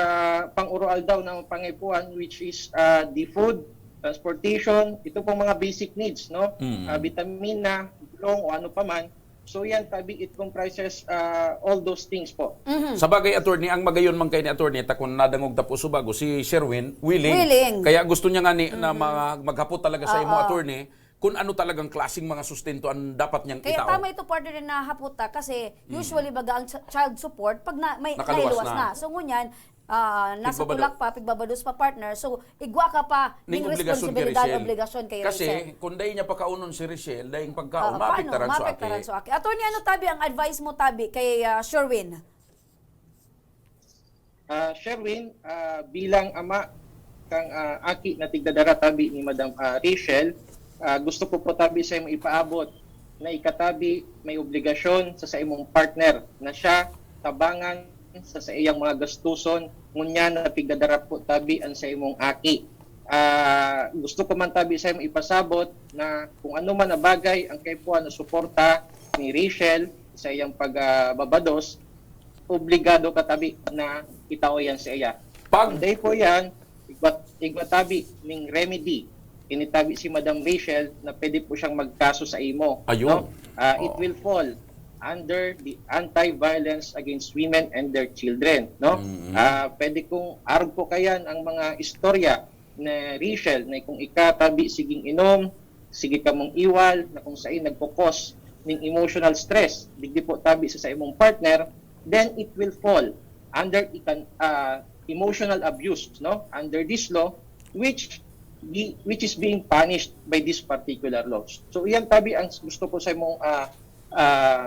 pang-uroaldaw na pangaipuhan, which is, ah, the food, transportation, ito pong mga basic needs, no? Mm. Ah, bitamina, bulong, o ano pa man. So yan, tabi, it comprises uh, all those things po. Sa bagay, attorney, ang magayon man kay ni attorney, ta kung nadangog ta po subago, si Sherwin, willing. Willing. Kaya gusto niya nga ni, na ma- maghapot talaga sa imo, Oo. attorney, kung ano talagang klaseng mga sustento ang dapat niyang Kaya itao. Tama ito, partner, na nahaputa kasi usually baga ang ch- child support pag na, may Nakaluwas nailuwas na. na. So ngunyan, ah, nasa Pigbabado. Tulak pa, pigbabados pa, partner. So igwa ka pa Ning ning obligasyon kay responsibilidad, Rachel. Obligasyon kay Kasi Rachel. Kung dahil niya pakaonon si Rachel, dahil pagkaon, Oo, maapektaran paano? sa Maapektaran aki. sa aki. Attorney, ano tabi ang advice mo tabi kay ah, Sherwin? Ah, Sherwin, ah, bilang ama kang ah, aki na tigdadara tabi ni Madam ah, Rachel, ah, gusto ko po tabi sa imong ipaabot na ikatabi may obligasyon sa sa imong partner na siya tabangan sa sa iyang mga gastuson, ngunyan na tigdadara po tabi ang sa imong aki. Ah, gusto ko man tabi sa imong ipasabot na kung ano man na bagay ang kaipuhan na suporta ni Rachel sa iyang pagbabados, obligado ka tabi na itao yan sa iya. Pag- Kung dai po yan, igwa, igwa tabi ning remedy. Initabi si Madam Rachel na pwede po siyang magkaso sa imo. Ayun. No? Ah, it Oo. will fall under the Anti-Violence Against Women and Their Children. No? Mm. Ah, pwede kong arog po kayan ang mga istorya ni Rachel na kung ikatabi siging inom, sige ka mong iwal, na kung saan nagkukos ng emotional stress, digdi po tabi sa, sa imong partner, then it will fall under ikan, ah, emotional abuse, no? Under this law, which be, which is being punished by this particular law. So iyan tabi ang gusto ko sa imong ah, ah,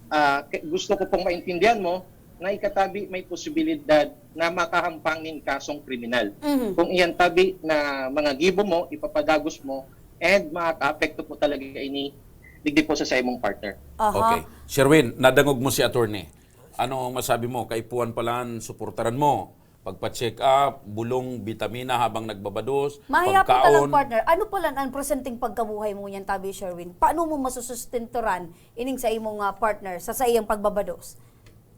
ah, k- gusto ko pong maintindihan mo na ikatabi may posibilidad na makahampang nin kasong kriminal. Kung iyan tabi na mga gibo mo, ipapadagos mo, and makakaapekto po talaga ini digdi po sa sa imong partner. Aha. Okay. Sherwin, nadangog mo si attorney. Ano ang masabi mo? Kaipuhan pala, suportaran mo. Pagpa-check up, bulong, bitamina habang nagbabados, Mahiyapon ka lang, pagkaon. Partner. Ano pala ang presenteng pagkabuhay mo niyan, tabi, Sherwin? Paano mo masusustenturan ining sa imong ah, partner sa sa iyang pagbabados?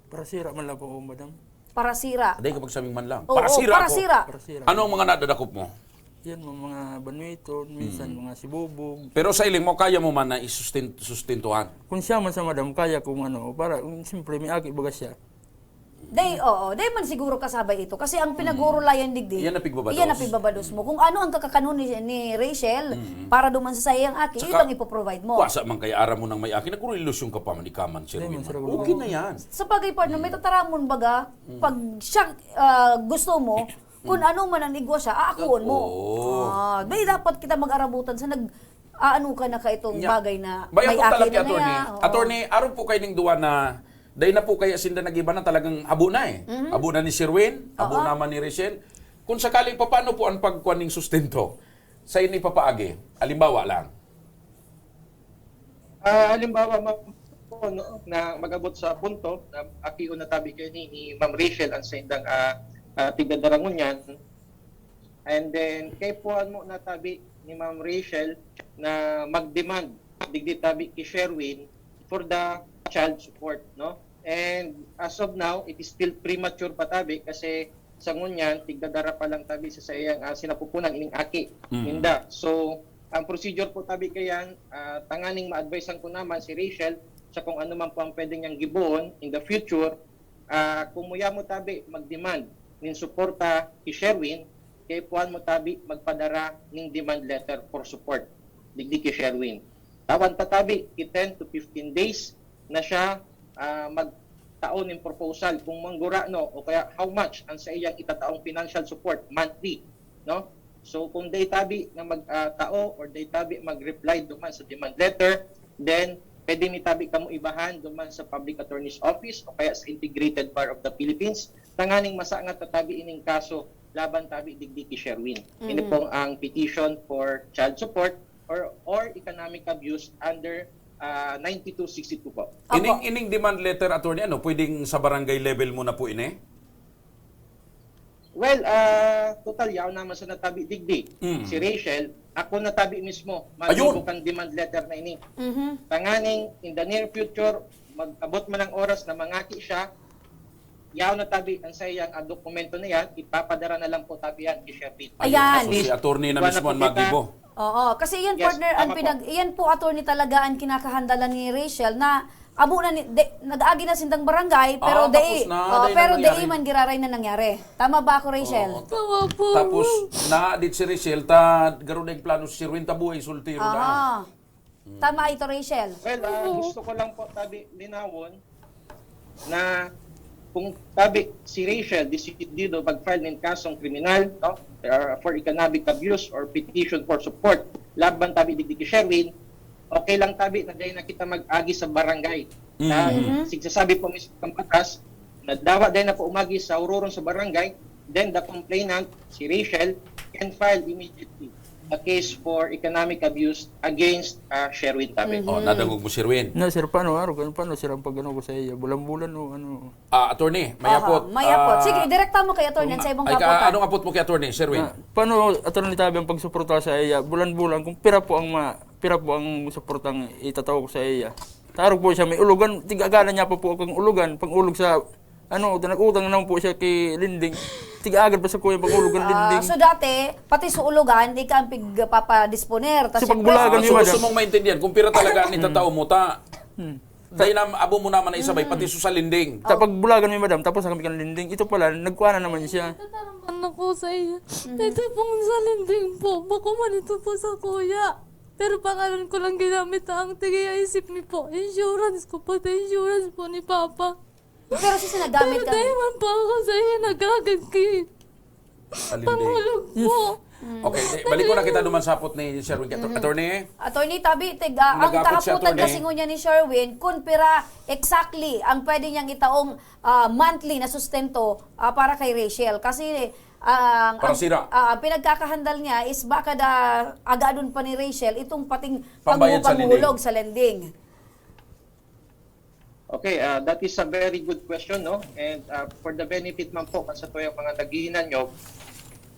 Parasira man lang po, madam. Parasira. Dahil kapag sabing man lang. Oo, Parasira ako. Parasira. Parasira. Ano ang mga nadadakop mo? Yan, mga, mga banwiton, minsan mga sibubog. Pero sa iling mo, kaya mo man na isusten- sustentuhan? Kung siya man sa madam, kaya kung ano, para, kung siyempre may aki baga siya. Day, oo. Day man siguro kasabay ito. Kasi ang pinag-uurulayan digdi, Iyan ang pigbabados. iyan ang pigbabados mo. Kung ano ang kakakanon ni, ni Rachel para duman sa sayang aki, Tsaka, ibang ipoprovide mo. Kuwasa man kaya aram mo nang may aki, nagkuro ilusyon ka pa man ikaman, Sherwin. Hindi, sir. Okay na yan. Sa bagay, partner, may tataramon baga, pag siya ah, gusto mo, kung ano man ang igwa siya, aakuon mo. Oo. Ah, day dapat kita mag-arabutan sa nag aano ka na ka itong Nya, bagay na bayan may ko aki talaga, na attorney. niya. Oo. Attorney, aron po kayo ning duwa na, dahil na po kaya sinda nag-iba na talagang habo na eh. Mhm. Habo na ni Sherwin, habo Oo. naman ni Rachel. Kung sakaling paano po ang pagkuha ning sustento sa inyo ipapaagi? Halimbawa lang. Ah, halimbawa, ma'am, po, no, na mag-abot sa punto na akion na tabi kayo ni, ni Ma'am Rachel ang sa indang ah, ah, tigdadarangon niyan. And then, kay puan mo na tabi ni Ma'am Rachel na mag-demand digdi tabi kay Sherwin for the child support, no? And as of now, it is still premature pa tabi kasi sa ngunyan, tigdadara pa lang tabi sa sayang ah, sinapupunan ining aki Mm. ninda. So, ang procedure po tabi kayan, ah, tanganing ma-advisean ko naman si Rachel sa kung ano man po ang pwede niyang gibohon in the future, ah, kung muya mo tabi mag-demand nin suporta kay Sherwin, kay puan mo tabi magpadara ning demand letter for support digdi kay Sherwin. Tawan ta tabi ki ten to fifteen days na siya ah, magtao nin proposal kung manggurano o kaya how much ang sa iyang itataong financial support monthly, no? So kung day tabi na magtao or day tabi mag-reply duman sa demand letter, then pwede mi tabi kamo ibahan duman sa Public Attorney's Office o kaya sa Integrated Bar of the Philippines tanganing masangat ta tabi ining kaso laban tabi digdi ki Sherwin. Ini pong ang petition for child support or or economic abuse under ah, ninety-two sixty-two po. Apo. Ining, ining demand letter, attorney, ano, pwedeng sa barangay level mo na po ini? Well, ah, total yaw naman sa natabi digdi. Mm. Si Rachel, ako natabi mismo. Ayun. Magbubukan demand letter na ini. Mhm. Tanganing in the near future, mag-abot man ang oras na mangaki siya, yaw natabi ang sayang ah, dokumento na yan, ipapadara na lang po tabi yan kay Sherwin. Ayan. So, si attorney na Iwan mismo po ang kita. magibo. Oo, kasi iyan, yes, partner, ang pinag-, iyan po, attorney, talaga ang kinakahandalan ni Rachel na abo na ni, de, nag-agi na sindang barangay, pero ah, dai, tapos na, oh, dai pero na nangyari. Dai man giraray na nangyari. Tama ba ako, Rachel? Oo, ta-, tama po. Tapos, naadit si Rachel, ta, garo na yung plano si Sherwin, tabuhay, soltero na. Aha. Hmm. Tama ito, Rachel? Well, ah, gusto ko lang po tabi linawon na kung tabi si Rachel desidido mag-file ng kasong kriminal, no, ah, for economic abuse or petition for support laban tabi digdi ki Sherwin, okay lang tabi na dahil na kita mag-agi sa barangay. Mm. Ah, mhm. Sigsasabi po mismo ang batas, na dawa dahil na po umagi sa ururon sa barangay, then the complainant, si Rachel, can file immediately a case for economic abuse against, ah, Sherwin Tabe. Mhm. Oh, nadangog mo, Sherwin. Na, sir, paano, ano, paano, sir, ang pag-ano ko sa iya? Bulan-bulan o ano? Ah, attorney, may Aha, apot. May apot. Ah, sige, direkta mo kay attorney, ang sa ibang ay, ka-, kapotan. Anong apot mo kay attorney, Sherwin? Na, paano, attorney Tabe, ang pagsuporta sa iya? Bulan-bulan, kung pira po ang ma-, pira po ang suportang itatao ko sa iya? Tarog po siya, may ulugan, tig-agalan niya pa po akong ulugan, pang-ulog sa, ano, nag-utang naman po siya kay lending. Tig-agad pa sa kuya, pang-ulog ang Ah, lending. So dati, pati sa ulugan, ika ang pigpapadisponer. Tas Sa siyempre, pagbulagan Ah, ni so madam. Gusto mong maintindihan kung pira talaga ang itatao mo, ta? Hmm. Tayo na, abo mo naman na isabay, pati sa lending. Sa pagbulagan ni madam, tapos kami kan lending. Ito pala, nagkuha na naman siya. Natatampan ako sa iya. Ito pong sa lending po, bako man ito po sa kuya. Pero pangalan ko lang ginamit ang tigay isip mi po. Insurance ko, pati insurance po ni Papa. Pero siya nagamit Pero ka. Dahil man po ako sa iya, nagkagad ki. Alin di? Pangulog po. Okay, di, balik ko na kita duman sa apot ni Sherwin. Ator-, attorney? Attorney Tabi, tig, ah, ang Nag-apot si kahapotan attorney. Kasi ngunya ni Sherwin, kun pira exactly ang pwede niyang itaong, ah, monthly na sustento, ah, para kay Rachel. Kasi, ah, ang, Para ang, sira. Ah, ang pinagkakahandal niya is baka da, agadon pa ni Rachel itong pating Pambayad sa pangu-, panghuhulog lending. Sa lending. Okay, ah, that is a very good question, no? And, ah, for the benefit man po kan satuyang mga naghihinanyog,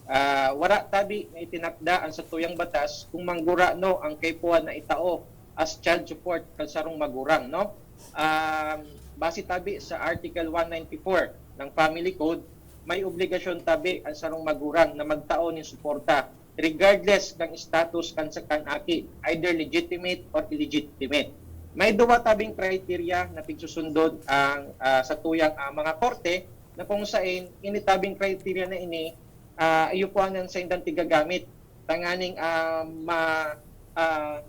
ah, wara tabi na itinakda an satuyang batas kung manggurano ang kaipuhan na itao as child support kan sarong magurang, no? Um, base tabi sa Article one ninety-four ng Family Code, may obligasyon tabi ang sarong magurang na magtao nin suporta regardless kan status kan sa kan aki, either legitimate or illegitimate. May duwa tabing criteria na pigsusundon ang, ah, satuyang, ah, mga korte na kung sain ini tabing criteria na ini, ah, iyo po ang saindang tigagamit tanganing, ah, ma-, ah,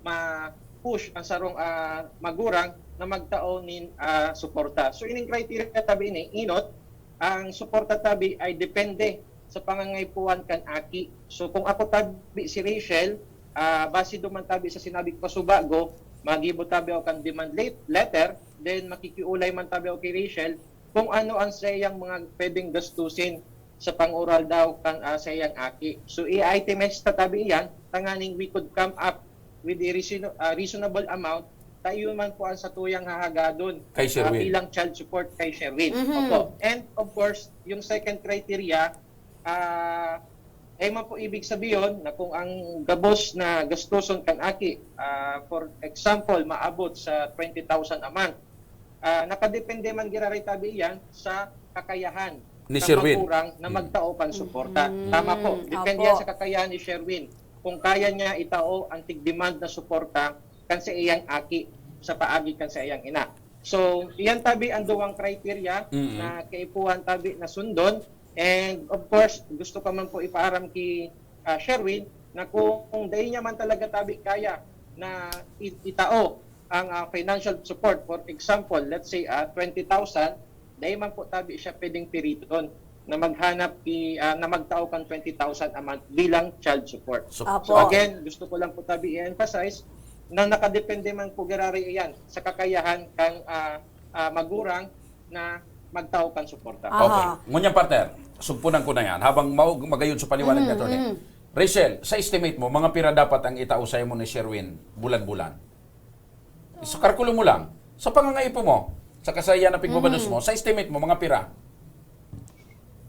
ma-push ang sarong, ah, magurang na magtao nin, ah, suporta. So, ining criteria tabi ini, inot, ang suporta tabi ay depende sa pangangaipuhan kan aki. So, kung ako tabi si Rachel, ah, base duman tabi sa sinabi ko kasubago, magibo tabi ako kan demand let-, letter, then makikiulay man tabi ako kay Rachel kung ano ang saiyang mga pwedeng gastusin sa pang-oral daw kan, ah, saiyang aki. So, i-itemize ta tabi iyan, tanganing we could come up with a reason-, ah, reasonable amount, ta iyon man po ang satuyang hahagadon, Kay ah, Sherwin. Bilang child support kay Sherwin. Mhm. Opo. And of course, yung second criteria, ah, ay man po ibig sabihin na kung ang gabos na gastuson kan aki, ah, for example, maabot sa twenty thousand a month, ah, nakadepende man giraray tabi iyan sa kakayahan Ni kan Sherwin. Magurang na Mm. magtao kan suporta. Mhm. Tama po. Depende Opo. Yan sa kakayahan ni Sherwin. Kung kaya niya itao ang tig-demand na suporta kan sa iyang aki, sa paagi kan sa iyang ina. So, iyan tabi ang duwang criteria Mm. na kaipuhan tabi na sundon. And of course, gusto ko man po ipaaram ki, ah, Sherwin na kung dai niya man talaga tabi kaya na i-, itao ang, ah, financial support, for example, let's say, ah, twenty thousand, dai man po tabi siya pwedeng piriton na maghanap i-, ah, na magtao kan twenty thousand a month bilang child support. So, Apo. So again, gusto ko lang po tabi i-emphasize na nakadepende man po giraray iyan sa kakayahan kan, ah, ah, magurang na magtao kan suporta. Aha. Okay. Ngunyan, partner, sugpunan ko na yan. Habang mau-, magayon sa paliwanag Mm, ni attorney. Mm. Rachel, sa estimate mo, mga pira dapat ang itao sa imo ni Sherwin bulan-bulan? Sa kalkulo mo lang, sa pangangaipo mo, sa kasayan na pigbabados Mm. mo, sa estimate mo, mga pira?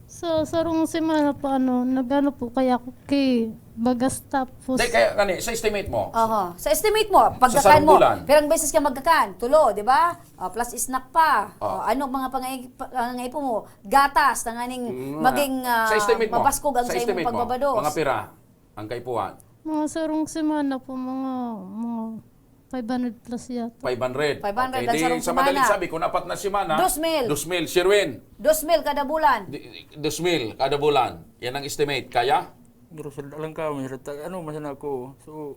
Sa sarong semana po, ano, nag-ano po kaya ako kay bagas tapos Di, kaya, kani, sa estimate mo? Aha. Sa estimate mo, Sa pagkakan sarong mo, bulan? Pirang beses ka magkakan? Tulo, di ba? Ah, plus snack pa. Oh. Oh, ano mga pangay-, pangangaipo mo? Gatas, tanganing Mm, maging, sa ah, estimate mo? Mabaskog ang Sa sa imong estimate mo? Pagbabado. Mga pira ang kaipuhan? Mga sarong semana po, mga, mga five hundred plus yata. Five hundred. Five hundred Okay, ang di, sarong sa madaling semana. Sabi, kung apat na semana, Dos mil. Dos mil. Sherwin, Dos mil kada bulan. di- dos mil kada bulan. Yan ang estimate. Kaya? Pero sir, alam ka, may sir, ta- ano, masana ako. So,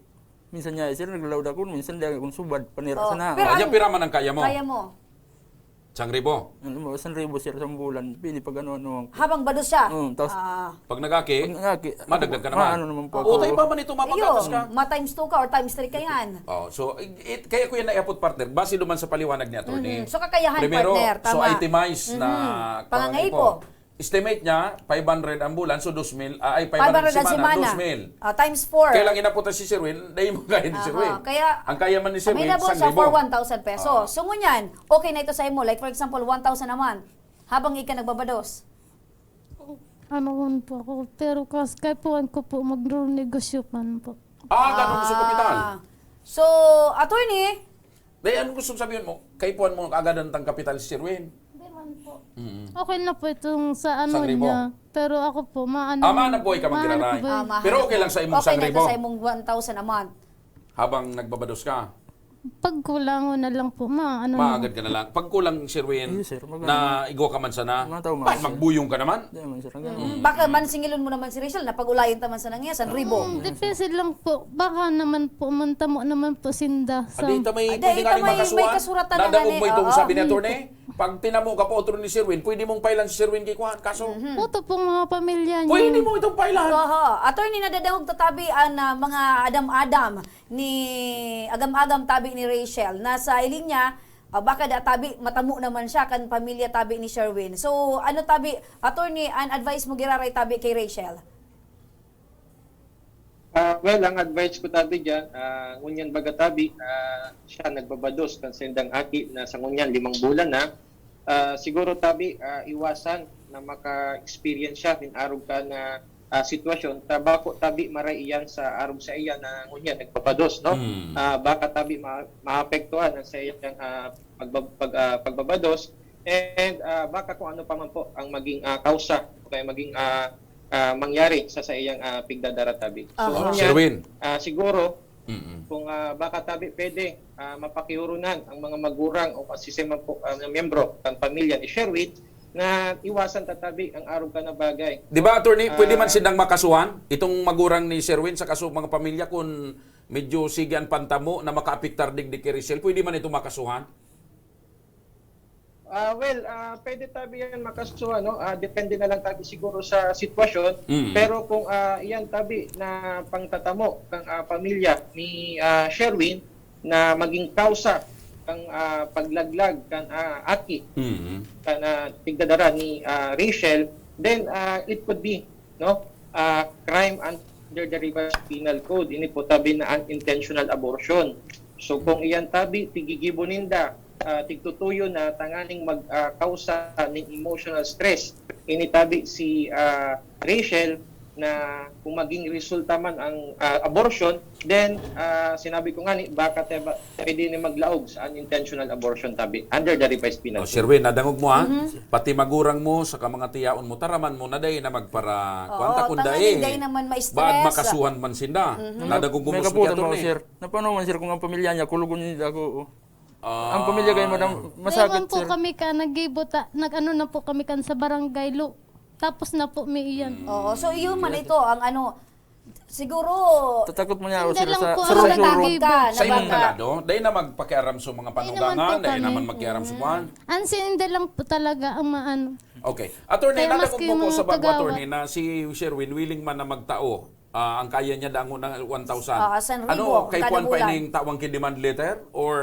minsan niya, sir, naglalaod ako, minsan di akong subad, panira Oh, sana. pero- Oh, yan, pira man ang kaya mo? Kaya mo. Isang ribo. Ano mo, isang ribo, sir, sa bulan. Pwede pag ano-ano. Habang bado siya. Oo, tapos- Ah. Pag nagaki, Pag nagaki, madagdag ka ma- naman. ano naman po Oo, ako. tayo pa man ito, mapagatas Yun, ka. ma-times two ka or times three ka yan. Oh, so, it, kaya ko yan naiapot, partner. Base naman sa paliwanag ni attorney. Mhm. So, kakayahan, Primero, partner, so tama. itemize na Mhm. Pangangaipo. Estimate niya, five hundred ang bulan, so dos mil, ah, ay, five hundred, Five hundred ang semana, semana. Dos mil. Ah, times four. Kaya lang inapot si Sir Will, dahil mo kaya ni Sir Aha, Will. kaya Ang kaya man ni Sir Will, available isang siya libo. for one thousand pesos. Ah. So, ngunyan, okay na ito sa imo. Like, for example, one thousand a month. Habang ika nagbabados. Ano man po ako, pero kas kaipuhan ko po magnegosyo man po. Ah, ganun gusto kapital. So, attorney, Dahil anong gusto sabihin mo? Kaipuhan mo agad ang tang kapital si Sir Will? Hindi man po. Mm. Okay na po itong sa ano Isang libo. niya. Pero ako po, maano. Ah, mahanap buhay ka, mahanap magkiraray. buhay. Ah, mahal Pero na okay po. lang sa imong Okay na isang libo? ito sa imong one thousand a month. Habang nagbabado ka? Pagkulangon na lang po, ma, ano. Maagad ka na lang. Pag kulang, Sir Will, Yes, sir. Maganda. na igwa ka man sana, Mataw, ba't sir. magbuyong ka naman? Hindi man, sir. Ang ganun. Mm, baka man singilon mo naman si Rachel, napag-ulayan ta man sana niya, san ribo. Hmm, deficit lang po. Baka naman po, mantamo naman po sinda. Sa, Adi, ito may, Adi, pwede ito nga rin may, makasuhan. may kasuratan na Nadangog nga mo ni, itong oo. Sabi ni attorney, pag tinamo ka pa otro ni Sir Will, pwede mong pailan si Sir Will kay kuhan. Kaso, Mhm. Puto pong mga pamilya niya. pwede mo itong pailan. Oho. Attorney, nadadangog ta tabi an ah, mga adam-adam ni agam-agam tabi ni Rachel. Nasa iling niya, ah, baka da tabi, matamo naman siya kan pamilya tabi ni Sherwin. So, ano tabi, attorney, an advice mo giraray tabi kay Rachel? Ah, well, ang advice ko tabi dyan, ah, ngunyan baga tabi, ah, siya nagbabados kan sendang aki na sa ngunyan limang bulan na. Ah, siguro tabi, ah, iwasan na maka-experience siya nin arog ka na ah, sitwasyon, ta bako tabi maray iyan sa arog sa iya na ngunyan nagbabados, no? Hmm. Ah, baka tabi ma- maapektuhan ang sa iyang ah, pagba- pag- ah, pagbabados and ah, baka kung ano pa man po ang maging ah, kausa o kaya maging ah, ah, mangyari sa sa iyang ah, pigdadara tabi. So, Aha. ngunyan, Sherwin. ah, siguro Mm-mm. kung ah, baka tabi pwede ah, mapakiurunan ang mga magurang o kasisiman po ah, ng miyembro ng pamilya ni Sherwin na iwasan tatabi ang arog ka na bagay. Di ba, attorney, pwede man Ah. silang makasuhan? Itong magurang ni Sherwin sa kaso mga pamilya, kung medyo sige ang pantamo na makaapektar digdi kay Rachel, pwede man ito makasuhan? Ah, well, ah, pwede tabi yan makasuhan, no? Ah, depende na lang tabi siguro sa sitwasyon. Mm. Pero kung ah, iyan tabi na pangtatamo kang ah, pamilya ni ah, Sherwin na maging kausa kang ah, paglaglag kan ah, aki Mm. kan ah, tigdadara ni ah, Rachel, then ah, it could be no ah, crime under the Revised Penal Code. Ini po tabi na unintentional abortion. So kung iyan tabi, tigigibo ninda, ah, tigtutuyo na tanganing mag ah, kausa ning emotional stress. Ini tabi si ah, Rachel na kung maging resulta man ang ah, abortion, then ah, sinabi ko nga ni, baka teba, pwede ni maglaog sa unintentional abortion tabi under the Revised Penal Oh, Code. Sherwin, nadangog mo ha? Pati magurang mo, sa mga tiyaon mo, taraman mo na dai na magpara Oo, kwanta kung tanganing dai. dai naman ma-stress. Baad makasuhan man sinda. Nadagog mo May si kaputan attorney. Ako, sir. Napano man, sir, kung ang pamilya niya, kulugon niya ako. Oh. Ah. Ang pamilya kayo, madam, Dahil masakit, man po sir. Kami ka, nag-ibo ta, nag-ano na po kami kan sa barangay lo. Tapos na po may iyan. Oo, so iyo man ito ang ano, siguro, Tatakot mo niya ako, Hindi sir, lang sa, po sa ako Rosario nagigib- Road. ka na Sa imong baka- na lado, dai na magpakiaram sa mga Hindi naman panugangan, po dai kami. naman magkiaram sa kuan. Ang sinda lang po talaga ang maano. Okay. Attorney, Kaya nadagog maski mo po mga sa bago, tagawa- attorney, na si Sherwin willing man na magtao. Ah, ang kaya niya dango na one thousand. Ah, san ribo Ano, kay kada kuan pa bulan. ining tawang ki demand letter? Or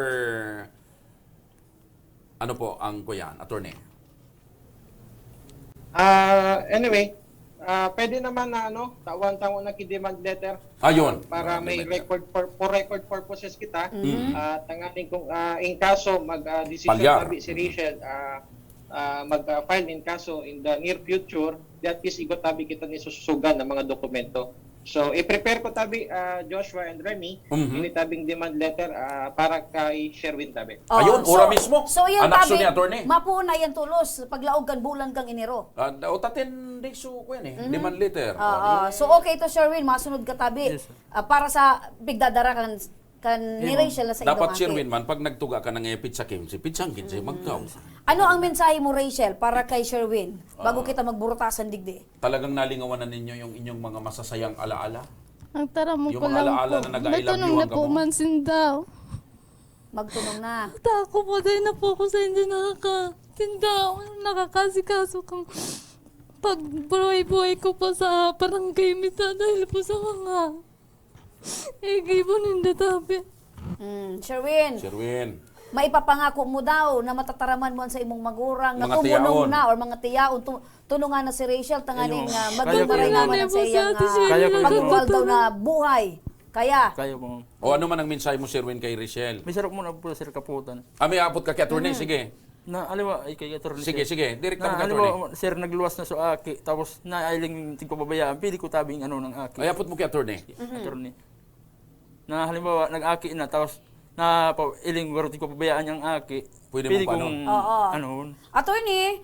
ano po ang kuyan, attorney? Ah, anyway, ah, pwede naman na ano, tawan tango na ki demand letter Ayun. para Ah, may letter. record for, for record purposes kita. Mm. Ah, tanganing kung ah, in kaso mag ah, decision Palyar. tabi si Rachel, ah, ah, mag ah, file in kaso in the near future, at least igo tabi kita ni susugan ng mga dokumento. So, i-prepare ko tabi ah, Joshua and Remy, Mhm. ini tabing demand letter ah, para kay Sherwin tabi. Oo, Ayun, so, ora mismo. So, yan Anak tabi, ni attorney. Mapuon na yan tulos, paglaog kan bulan kang Enero. Ah, o tatin, So, kuwan eh, demand letter. Oo. Oh, So, okay to, Sherwin, masunod ka tabi. Yes, sir. Ah, para sa pigdadara kan, kan ni Yun. Rachel na sa Dapat, indong aki. Sherwin man, pag nagtuga ka ng epit sa quince, pitsang quince, magkaw. Ano ang mensahe mo, Rachel, para kay Sherwin, bago Ah. kita magburutasan digdi? Talagang nalingawan na ninyo yung inyong mga masasayang alaala? Ang taram Yung ko mga lang alaala po. na nag-I love Natunong you na ang po kamo? man sinda. Magtunong na. Tako po, dahil na po ako sa hindi nakakasinda. Nakakasikaso kang pagbuhay-buhay ko po sa barangay Mita dahil po sa mga igibo ninda tabi. Mm, Sherwin, Sherwin. maipapangako mo daw na matataraman mo sa imong magurang na Mga tumunong tiyaon. na or mga tiyaon, tu-, tunungan na si Rachel, tanganing, Ayun. ah, Kaya maging ko yun. maray naman ang sa Kaya ko iyang, yun. ah, Kaya ko yun. pag-ugal daw na buhay. Kaya? Kaya po, ma'am. O ano man ang mensahe mo, Sherwin, kay Rachel? May sarap muna po, sir, kaputan. Ah, may apot ka kay attorney? Mhm. Sige. Na, aliwa, ay, kay attorney, Sige, sir. sige. Direct Na, ako kay aliwa, attorney. sir, nagluwas na so aki, tapos nailing tigpababayaan, pili ko tabing ano ng aki. Ay, apot mo kay attorney. Mhm. Attorney. Na, halimbawa, nag-aki na, tapos na pa, iling garo tigpababayaan ang aki. Pwede Pili mong kung paano? Oo. ano. Attorney,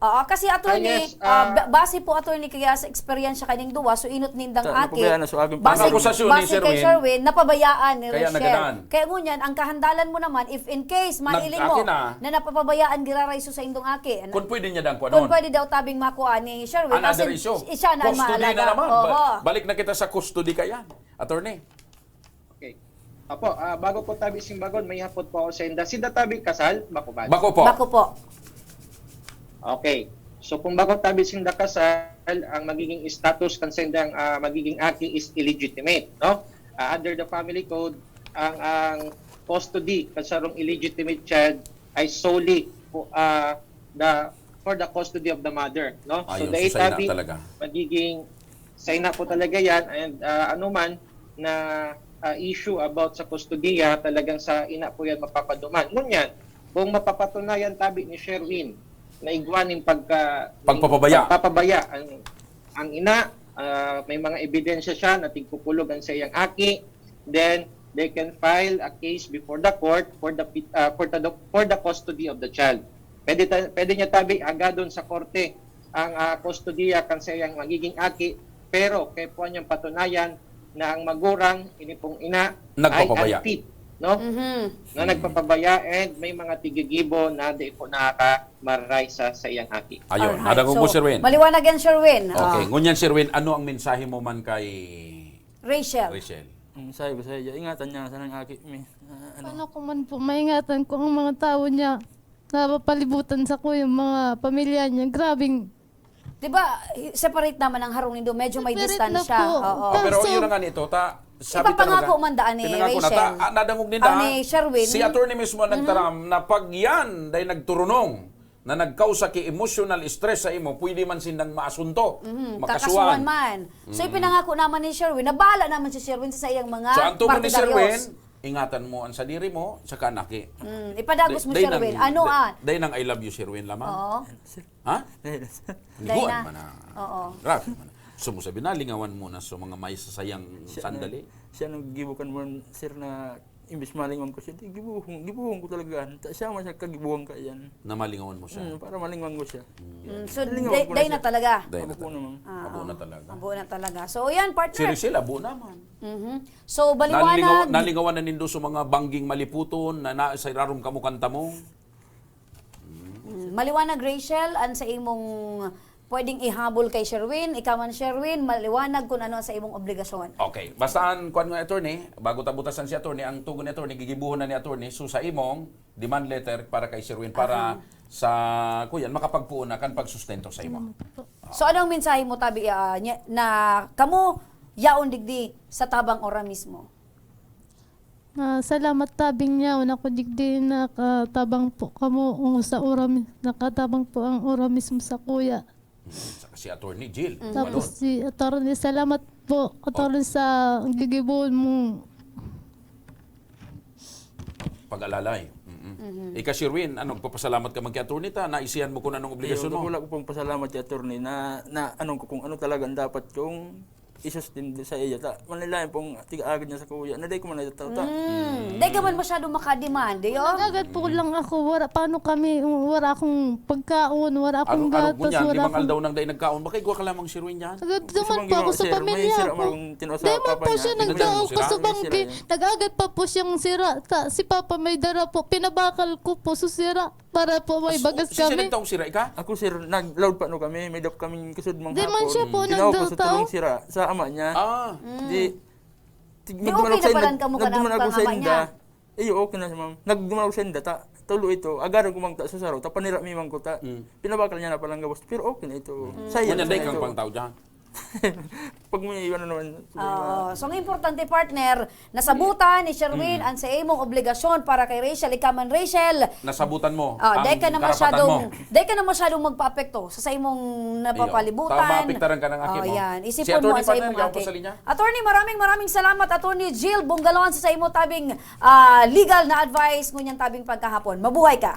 Oo, kasi attorney, Ah, yes, ah, ah, ba-, base po attorney kaya sa eksperyensya kaning duwa, so inot nindang Ta-, aki. napabayaan na, so, aging Base, Ang akusasyon ni base kay Sherwin, Sherwin, napabayaan ni kaya Rochelle. nagadan. Kaya ngunyan, ang kahandalan mo naman, if in case, Nag-, mailing mo aki na. na napapabayaan, giraray so sa indong aki. Ano? Kung pwede niya dang Kung kuanon. pwede daw tabing makuha ni Sherwin, Another as in, issue. siya na ang Custody na maalaga. naman. Ba-, Oo. balik na kita sa custody kaya, attorney. Okay. Apo, ah, bago po tabi simbagon, may hapot po ako sa inda. Sinda tabi kasal, bako ba? Bako po. Bako po. Okay. So, kung bako tabi sinda kasal, ang magiging status kan sendang, ah, magiging aki is illegitimate, no? Ah, under the family code, ang, ang custody kan sarong illegitimate child ay solely po, ah, the, for the custody of the mother, no? So, Ayun, the so sa ina tabi, talaga. magiging sa ina po talaga yan, and, ah, ano man na, ah, issue about sa kustodiya, talagang sa ina po yan mapapaduman. Ngunyan, kung mapapatunayan tabi ni Sherwin na igwa ning pagka-, Pagpapabaya. pagpapabaya ang, ang ina, ah, may mga ebidensya siya na tigkukulog ang sa iyang aki, then they can file a case before the court for the pit-, ah, for the, for the custody of the child. Pwede ta-, pwede niya tabi hagadon sa korte ang, ah, kustodiya kan sa iyang magiging aki, pero kaipuhan niyang patunayan na ang magurang, ini pong ina, ay Nagpapabaya. unfit, no? Mhm. Na nagpapabaya and may mga tigigibo na di po nakakamaray sa, sa iyang aki. Ayun, Alright. nadangog So, mo, Sherwin. maliwanag yan, Sherwin. Okay, Ah. ngunyan, Sherwin, ano ang mensahe mo man kay Rachel. Rachel? Ang sabi ko sa iyo, ingatan niya sana ang aki, mi. Ah, ano. Paano ko man po maingatan kung ang mga tao niya napapalibutan sa ko, yung mga pamilya niya, grabing Di ba, separate naman ang harong nindo, medyo may Separate na distansya. po. Oo. Oh, pero Kaso, yun na nga nito, ta, sabi ipapangako talaga, man daan ni pinangako na, Rachel. ta, ah, nadangog ninda, Ah, ni Sherwin. si attorney mismo ang Mhm. nagtaram na pag yan dahil nagturunong na nagkausa ki emotional stress sa imo, pwede man sindang maasunto, Mhm, makasuhan. kakasuhan man. So, Mhm. ipinangako naman ni Sherwin na bahala naman si Sherwin sa iyang mga So, ang tugon ni partidaryos. Sherwin, ingatan mo ang sadiri mo, saka ang aki. Mm, ipadagos Day-, mo, day Sherwin. nang, Ano, day-, ah? day nang I love you, Sherwin, lamang. Oo. Ha? Day na. Liguan man na. Oo. Grabe man na. So, mo sabi, nalingawan mo na sa mga may sasayang Siya na, sandali? siya nang gibukan mo, sir, na imbis malingawan ko siya, di, gibuhon, gibuhon ko talaga. Ta-, siya man siya kagibuhan ka yan. Na malingawan mo siya? Mm, para malingawan ko siya. Mm. Mm, so, Nalingawan day, ko na day na siya. talaga? Day na Opo talaga. naman. Ah, Abo na oo. talaga. Abo na talaga. So, yan, Si partner. Rachel, abo naman. Mhm. So, Nalingaw-, baliwanag. nalingawan na nindo sa mga bangging maliputon na, na sa irarom kamo kanta mo? Mm, maliwanag, Rachel, an sa imong pwedeng ihabol kay Sherwin, ikaw man, Sherwin, maliwanag kung ano ang sa imong obligasyon. Okay. Basta ang kuwan nga, attorney, bago ta butasan si attorney, ang tugon ni attorney, gigibuhon na ni attorney, so sa imong demand letter para kay Sherwin, para Aha. sa, kuyan, makapagpuon na kan pagsustento sa imo. Mm, po. So, anong mensahe mo, tabi, ah, niya, na kamo yaon digdi sa tabang ora mismo? Ah, salamat tabing niya, una ko digdi nakatabang po kamo, o sa ora mi-, nakatabang po ang ora mismo sa kuya. Mm, saka si Attorney Jill. Mm. Tapos Tumalon. si Attorney, salamat po, Attorney, Oh. sa gigibohon mo. Pag-alalay. Mm-mm. Mhm. Ika, Sherwin, ano, nagpapasalamat ka man kay Attorney ta, naisihan mo kung anong obligasyon Ayun, mo? wala ko pong pasalamat kay Attorney na, na, ano, kung ano talaga ang dapat kong isustin sa iya ta. Manlayan pong tiga-agad niya sa kuya, na dai ko man natataw ta. Mm. Dai ka man masyado makademand, di oh? Nag-agad po lang ako, wala, paano kami, wala akong pagkaon, wala akong Ano, ano po gatas, niyan? wala Limang akong... aldaw nang dai nagkaon. Bakit ko kailangan mang Sherwin dyan? Agad Gusto naman mong po ako ginawa, sa sir, may pamilya sira ko. mo akong tinusa Dai man po papa siya niya. nagdao Ginanong ko sa sira? bangki. Sira niya. Nag-agad pa po siyang sira. Ta, si Papa may dara po. Pinabakal ko po sa sira para po may As- bagas si siya kami. nagtaong sira, ika? Ako, sir, nag-loud pa no kami, may dap kaming kasud mga Di man siya po Tinaw ko sa nagtatao. tulong sira sa ama niya. Ah. Di, tig- Di, okay na palan kamo ka nagduman na ako ang sa ama inda. niya? Iyo, okay na siya, ma'am. Nagduman ako sa inda, ta, tulo ito, agaran ko mang ta sa saro, ta panira mi man ko ta. Mm. Pinabakal niya na palang gabos, pero okay na ito. Sa Kanya sa dai ito. kang pangtao dyan. Pag may ano naman. Oo. So, ang importante, partner, nasabutan ni Sherwin ang sa imong obligasyon para kay Rachel. Ika man, Rachel, Nasabutan mo ah, ang dai ka na karapatan masyadong, mo. Dai ka na masyadong magpaapekto sa imong napapaligbutan. Tama, apektaran ka ng aki Oh, mo. yan. Si Isipon mo attorney ang sa partner, imong kaya ako aki. sa linya. Attorney, maraming maraming salamat, Attorney Jill Bungalon, sa imong tabing ah, legal na advice ngunyan tabing pagkahapon. Mabuhay ka.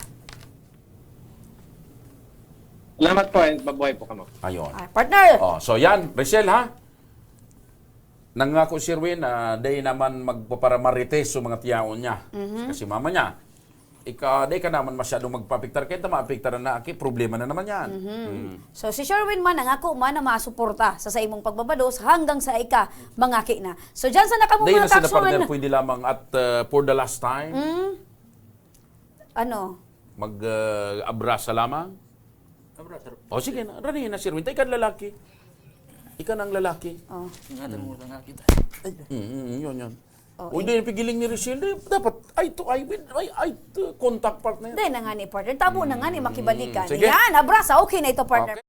Salamat po and mabuhay po kamo. Ayun. Ah, partner. Oh, so yan, Rachel ha. Nangako si Sherwin na dai naman magpaparamarites sa mga tiyaon niya. Mhm. Kasi mama niya, ika, dai ka naman masyadong magpaapektar. Kahit na maapektaran na aki, problema na naman yan. Mm. So si Sherwin man, nangako man na masuporta sa saimong pagbabados hanggang sa ika mangaki na. So dyan sa Dai nakamumang na sila partner, taksyon. Pwede lamang at uh, for the last time, Mm? Ano? mag-abrasa lamang. Abra, sir. O sige na, ranihin na si Sherwin. Ika ang lalaki. Ika na ang lalaki. Oh. Ingatan mo lang kita. Ay, Mm, mm, yun, yun. Oh, O hindi, pigiling ni Rachel. Di, dapat eye to eye with eye, eye to contact partner. Dahil na nga ni partner. Tabo na nga ni makibalikan. Sige. Yan, abrasa. Okay na ito, partner. Okay.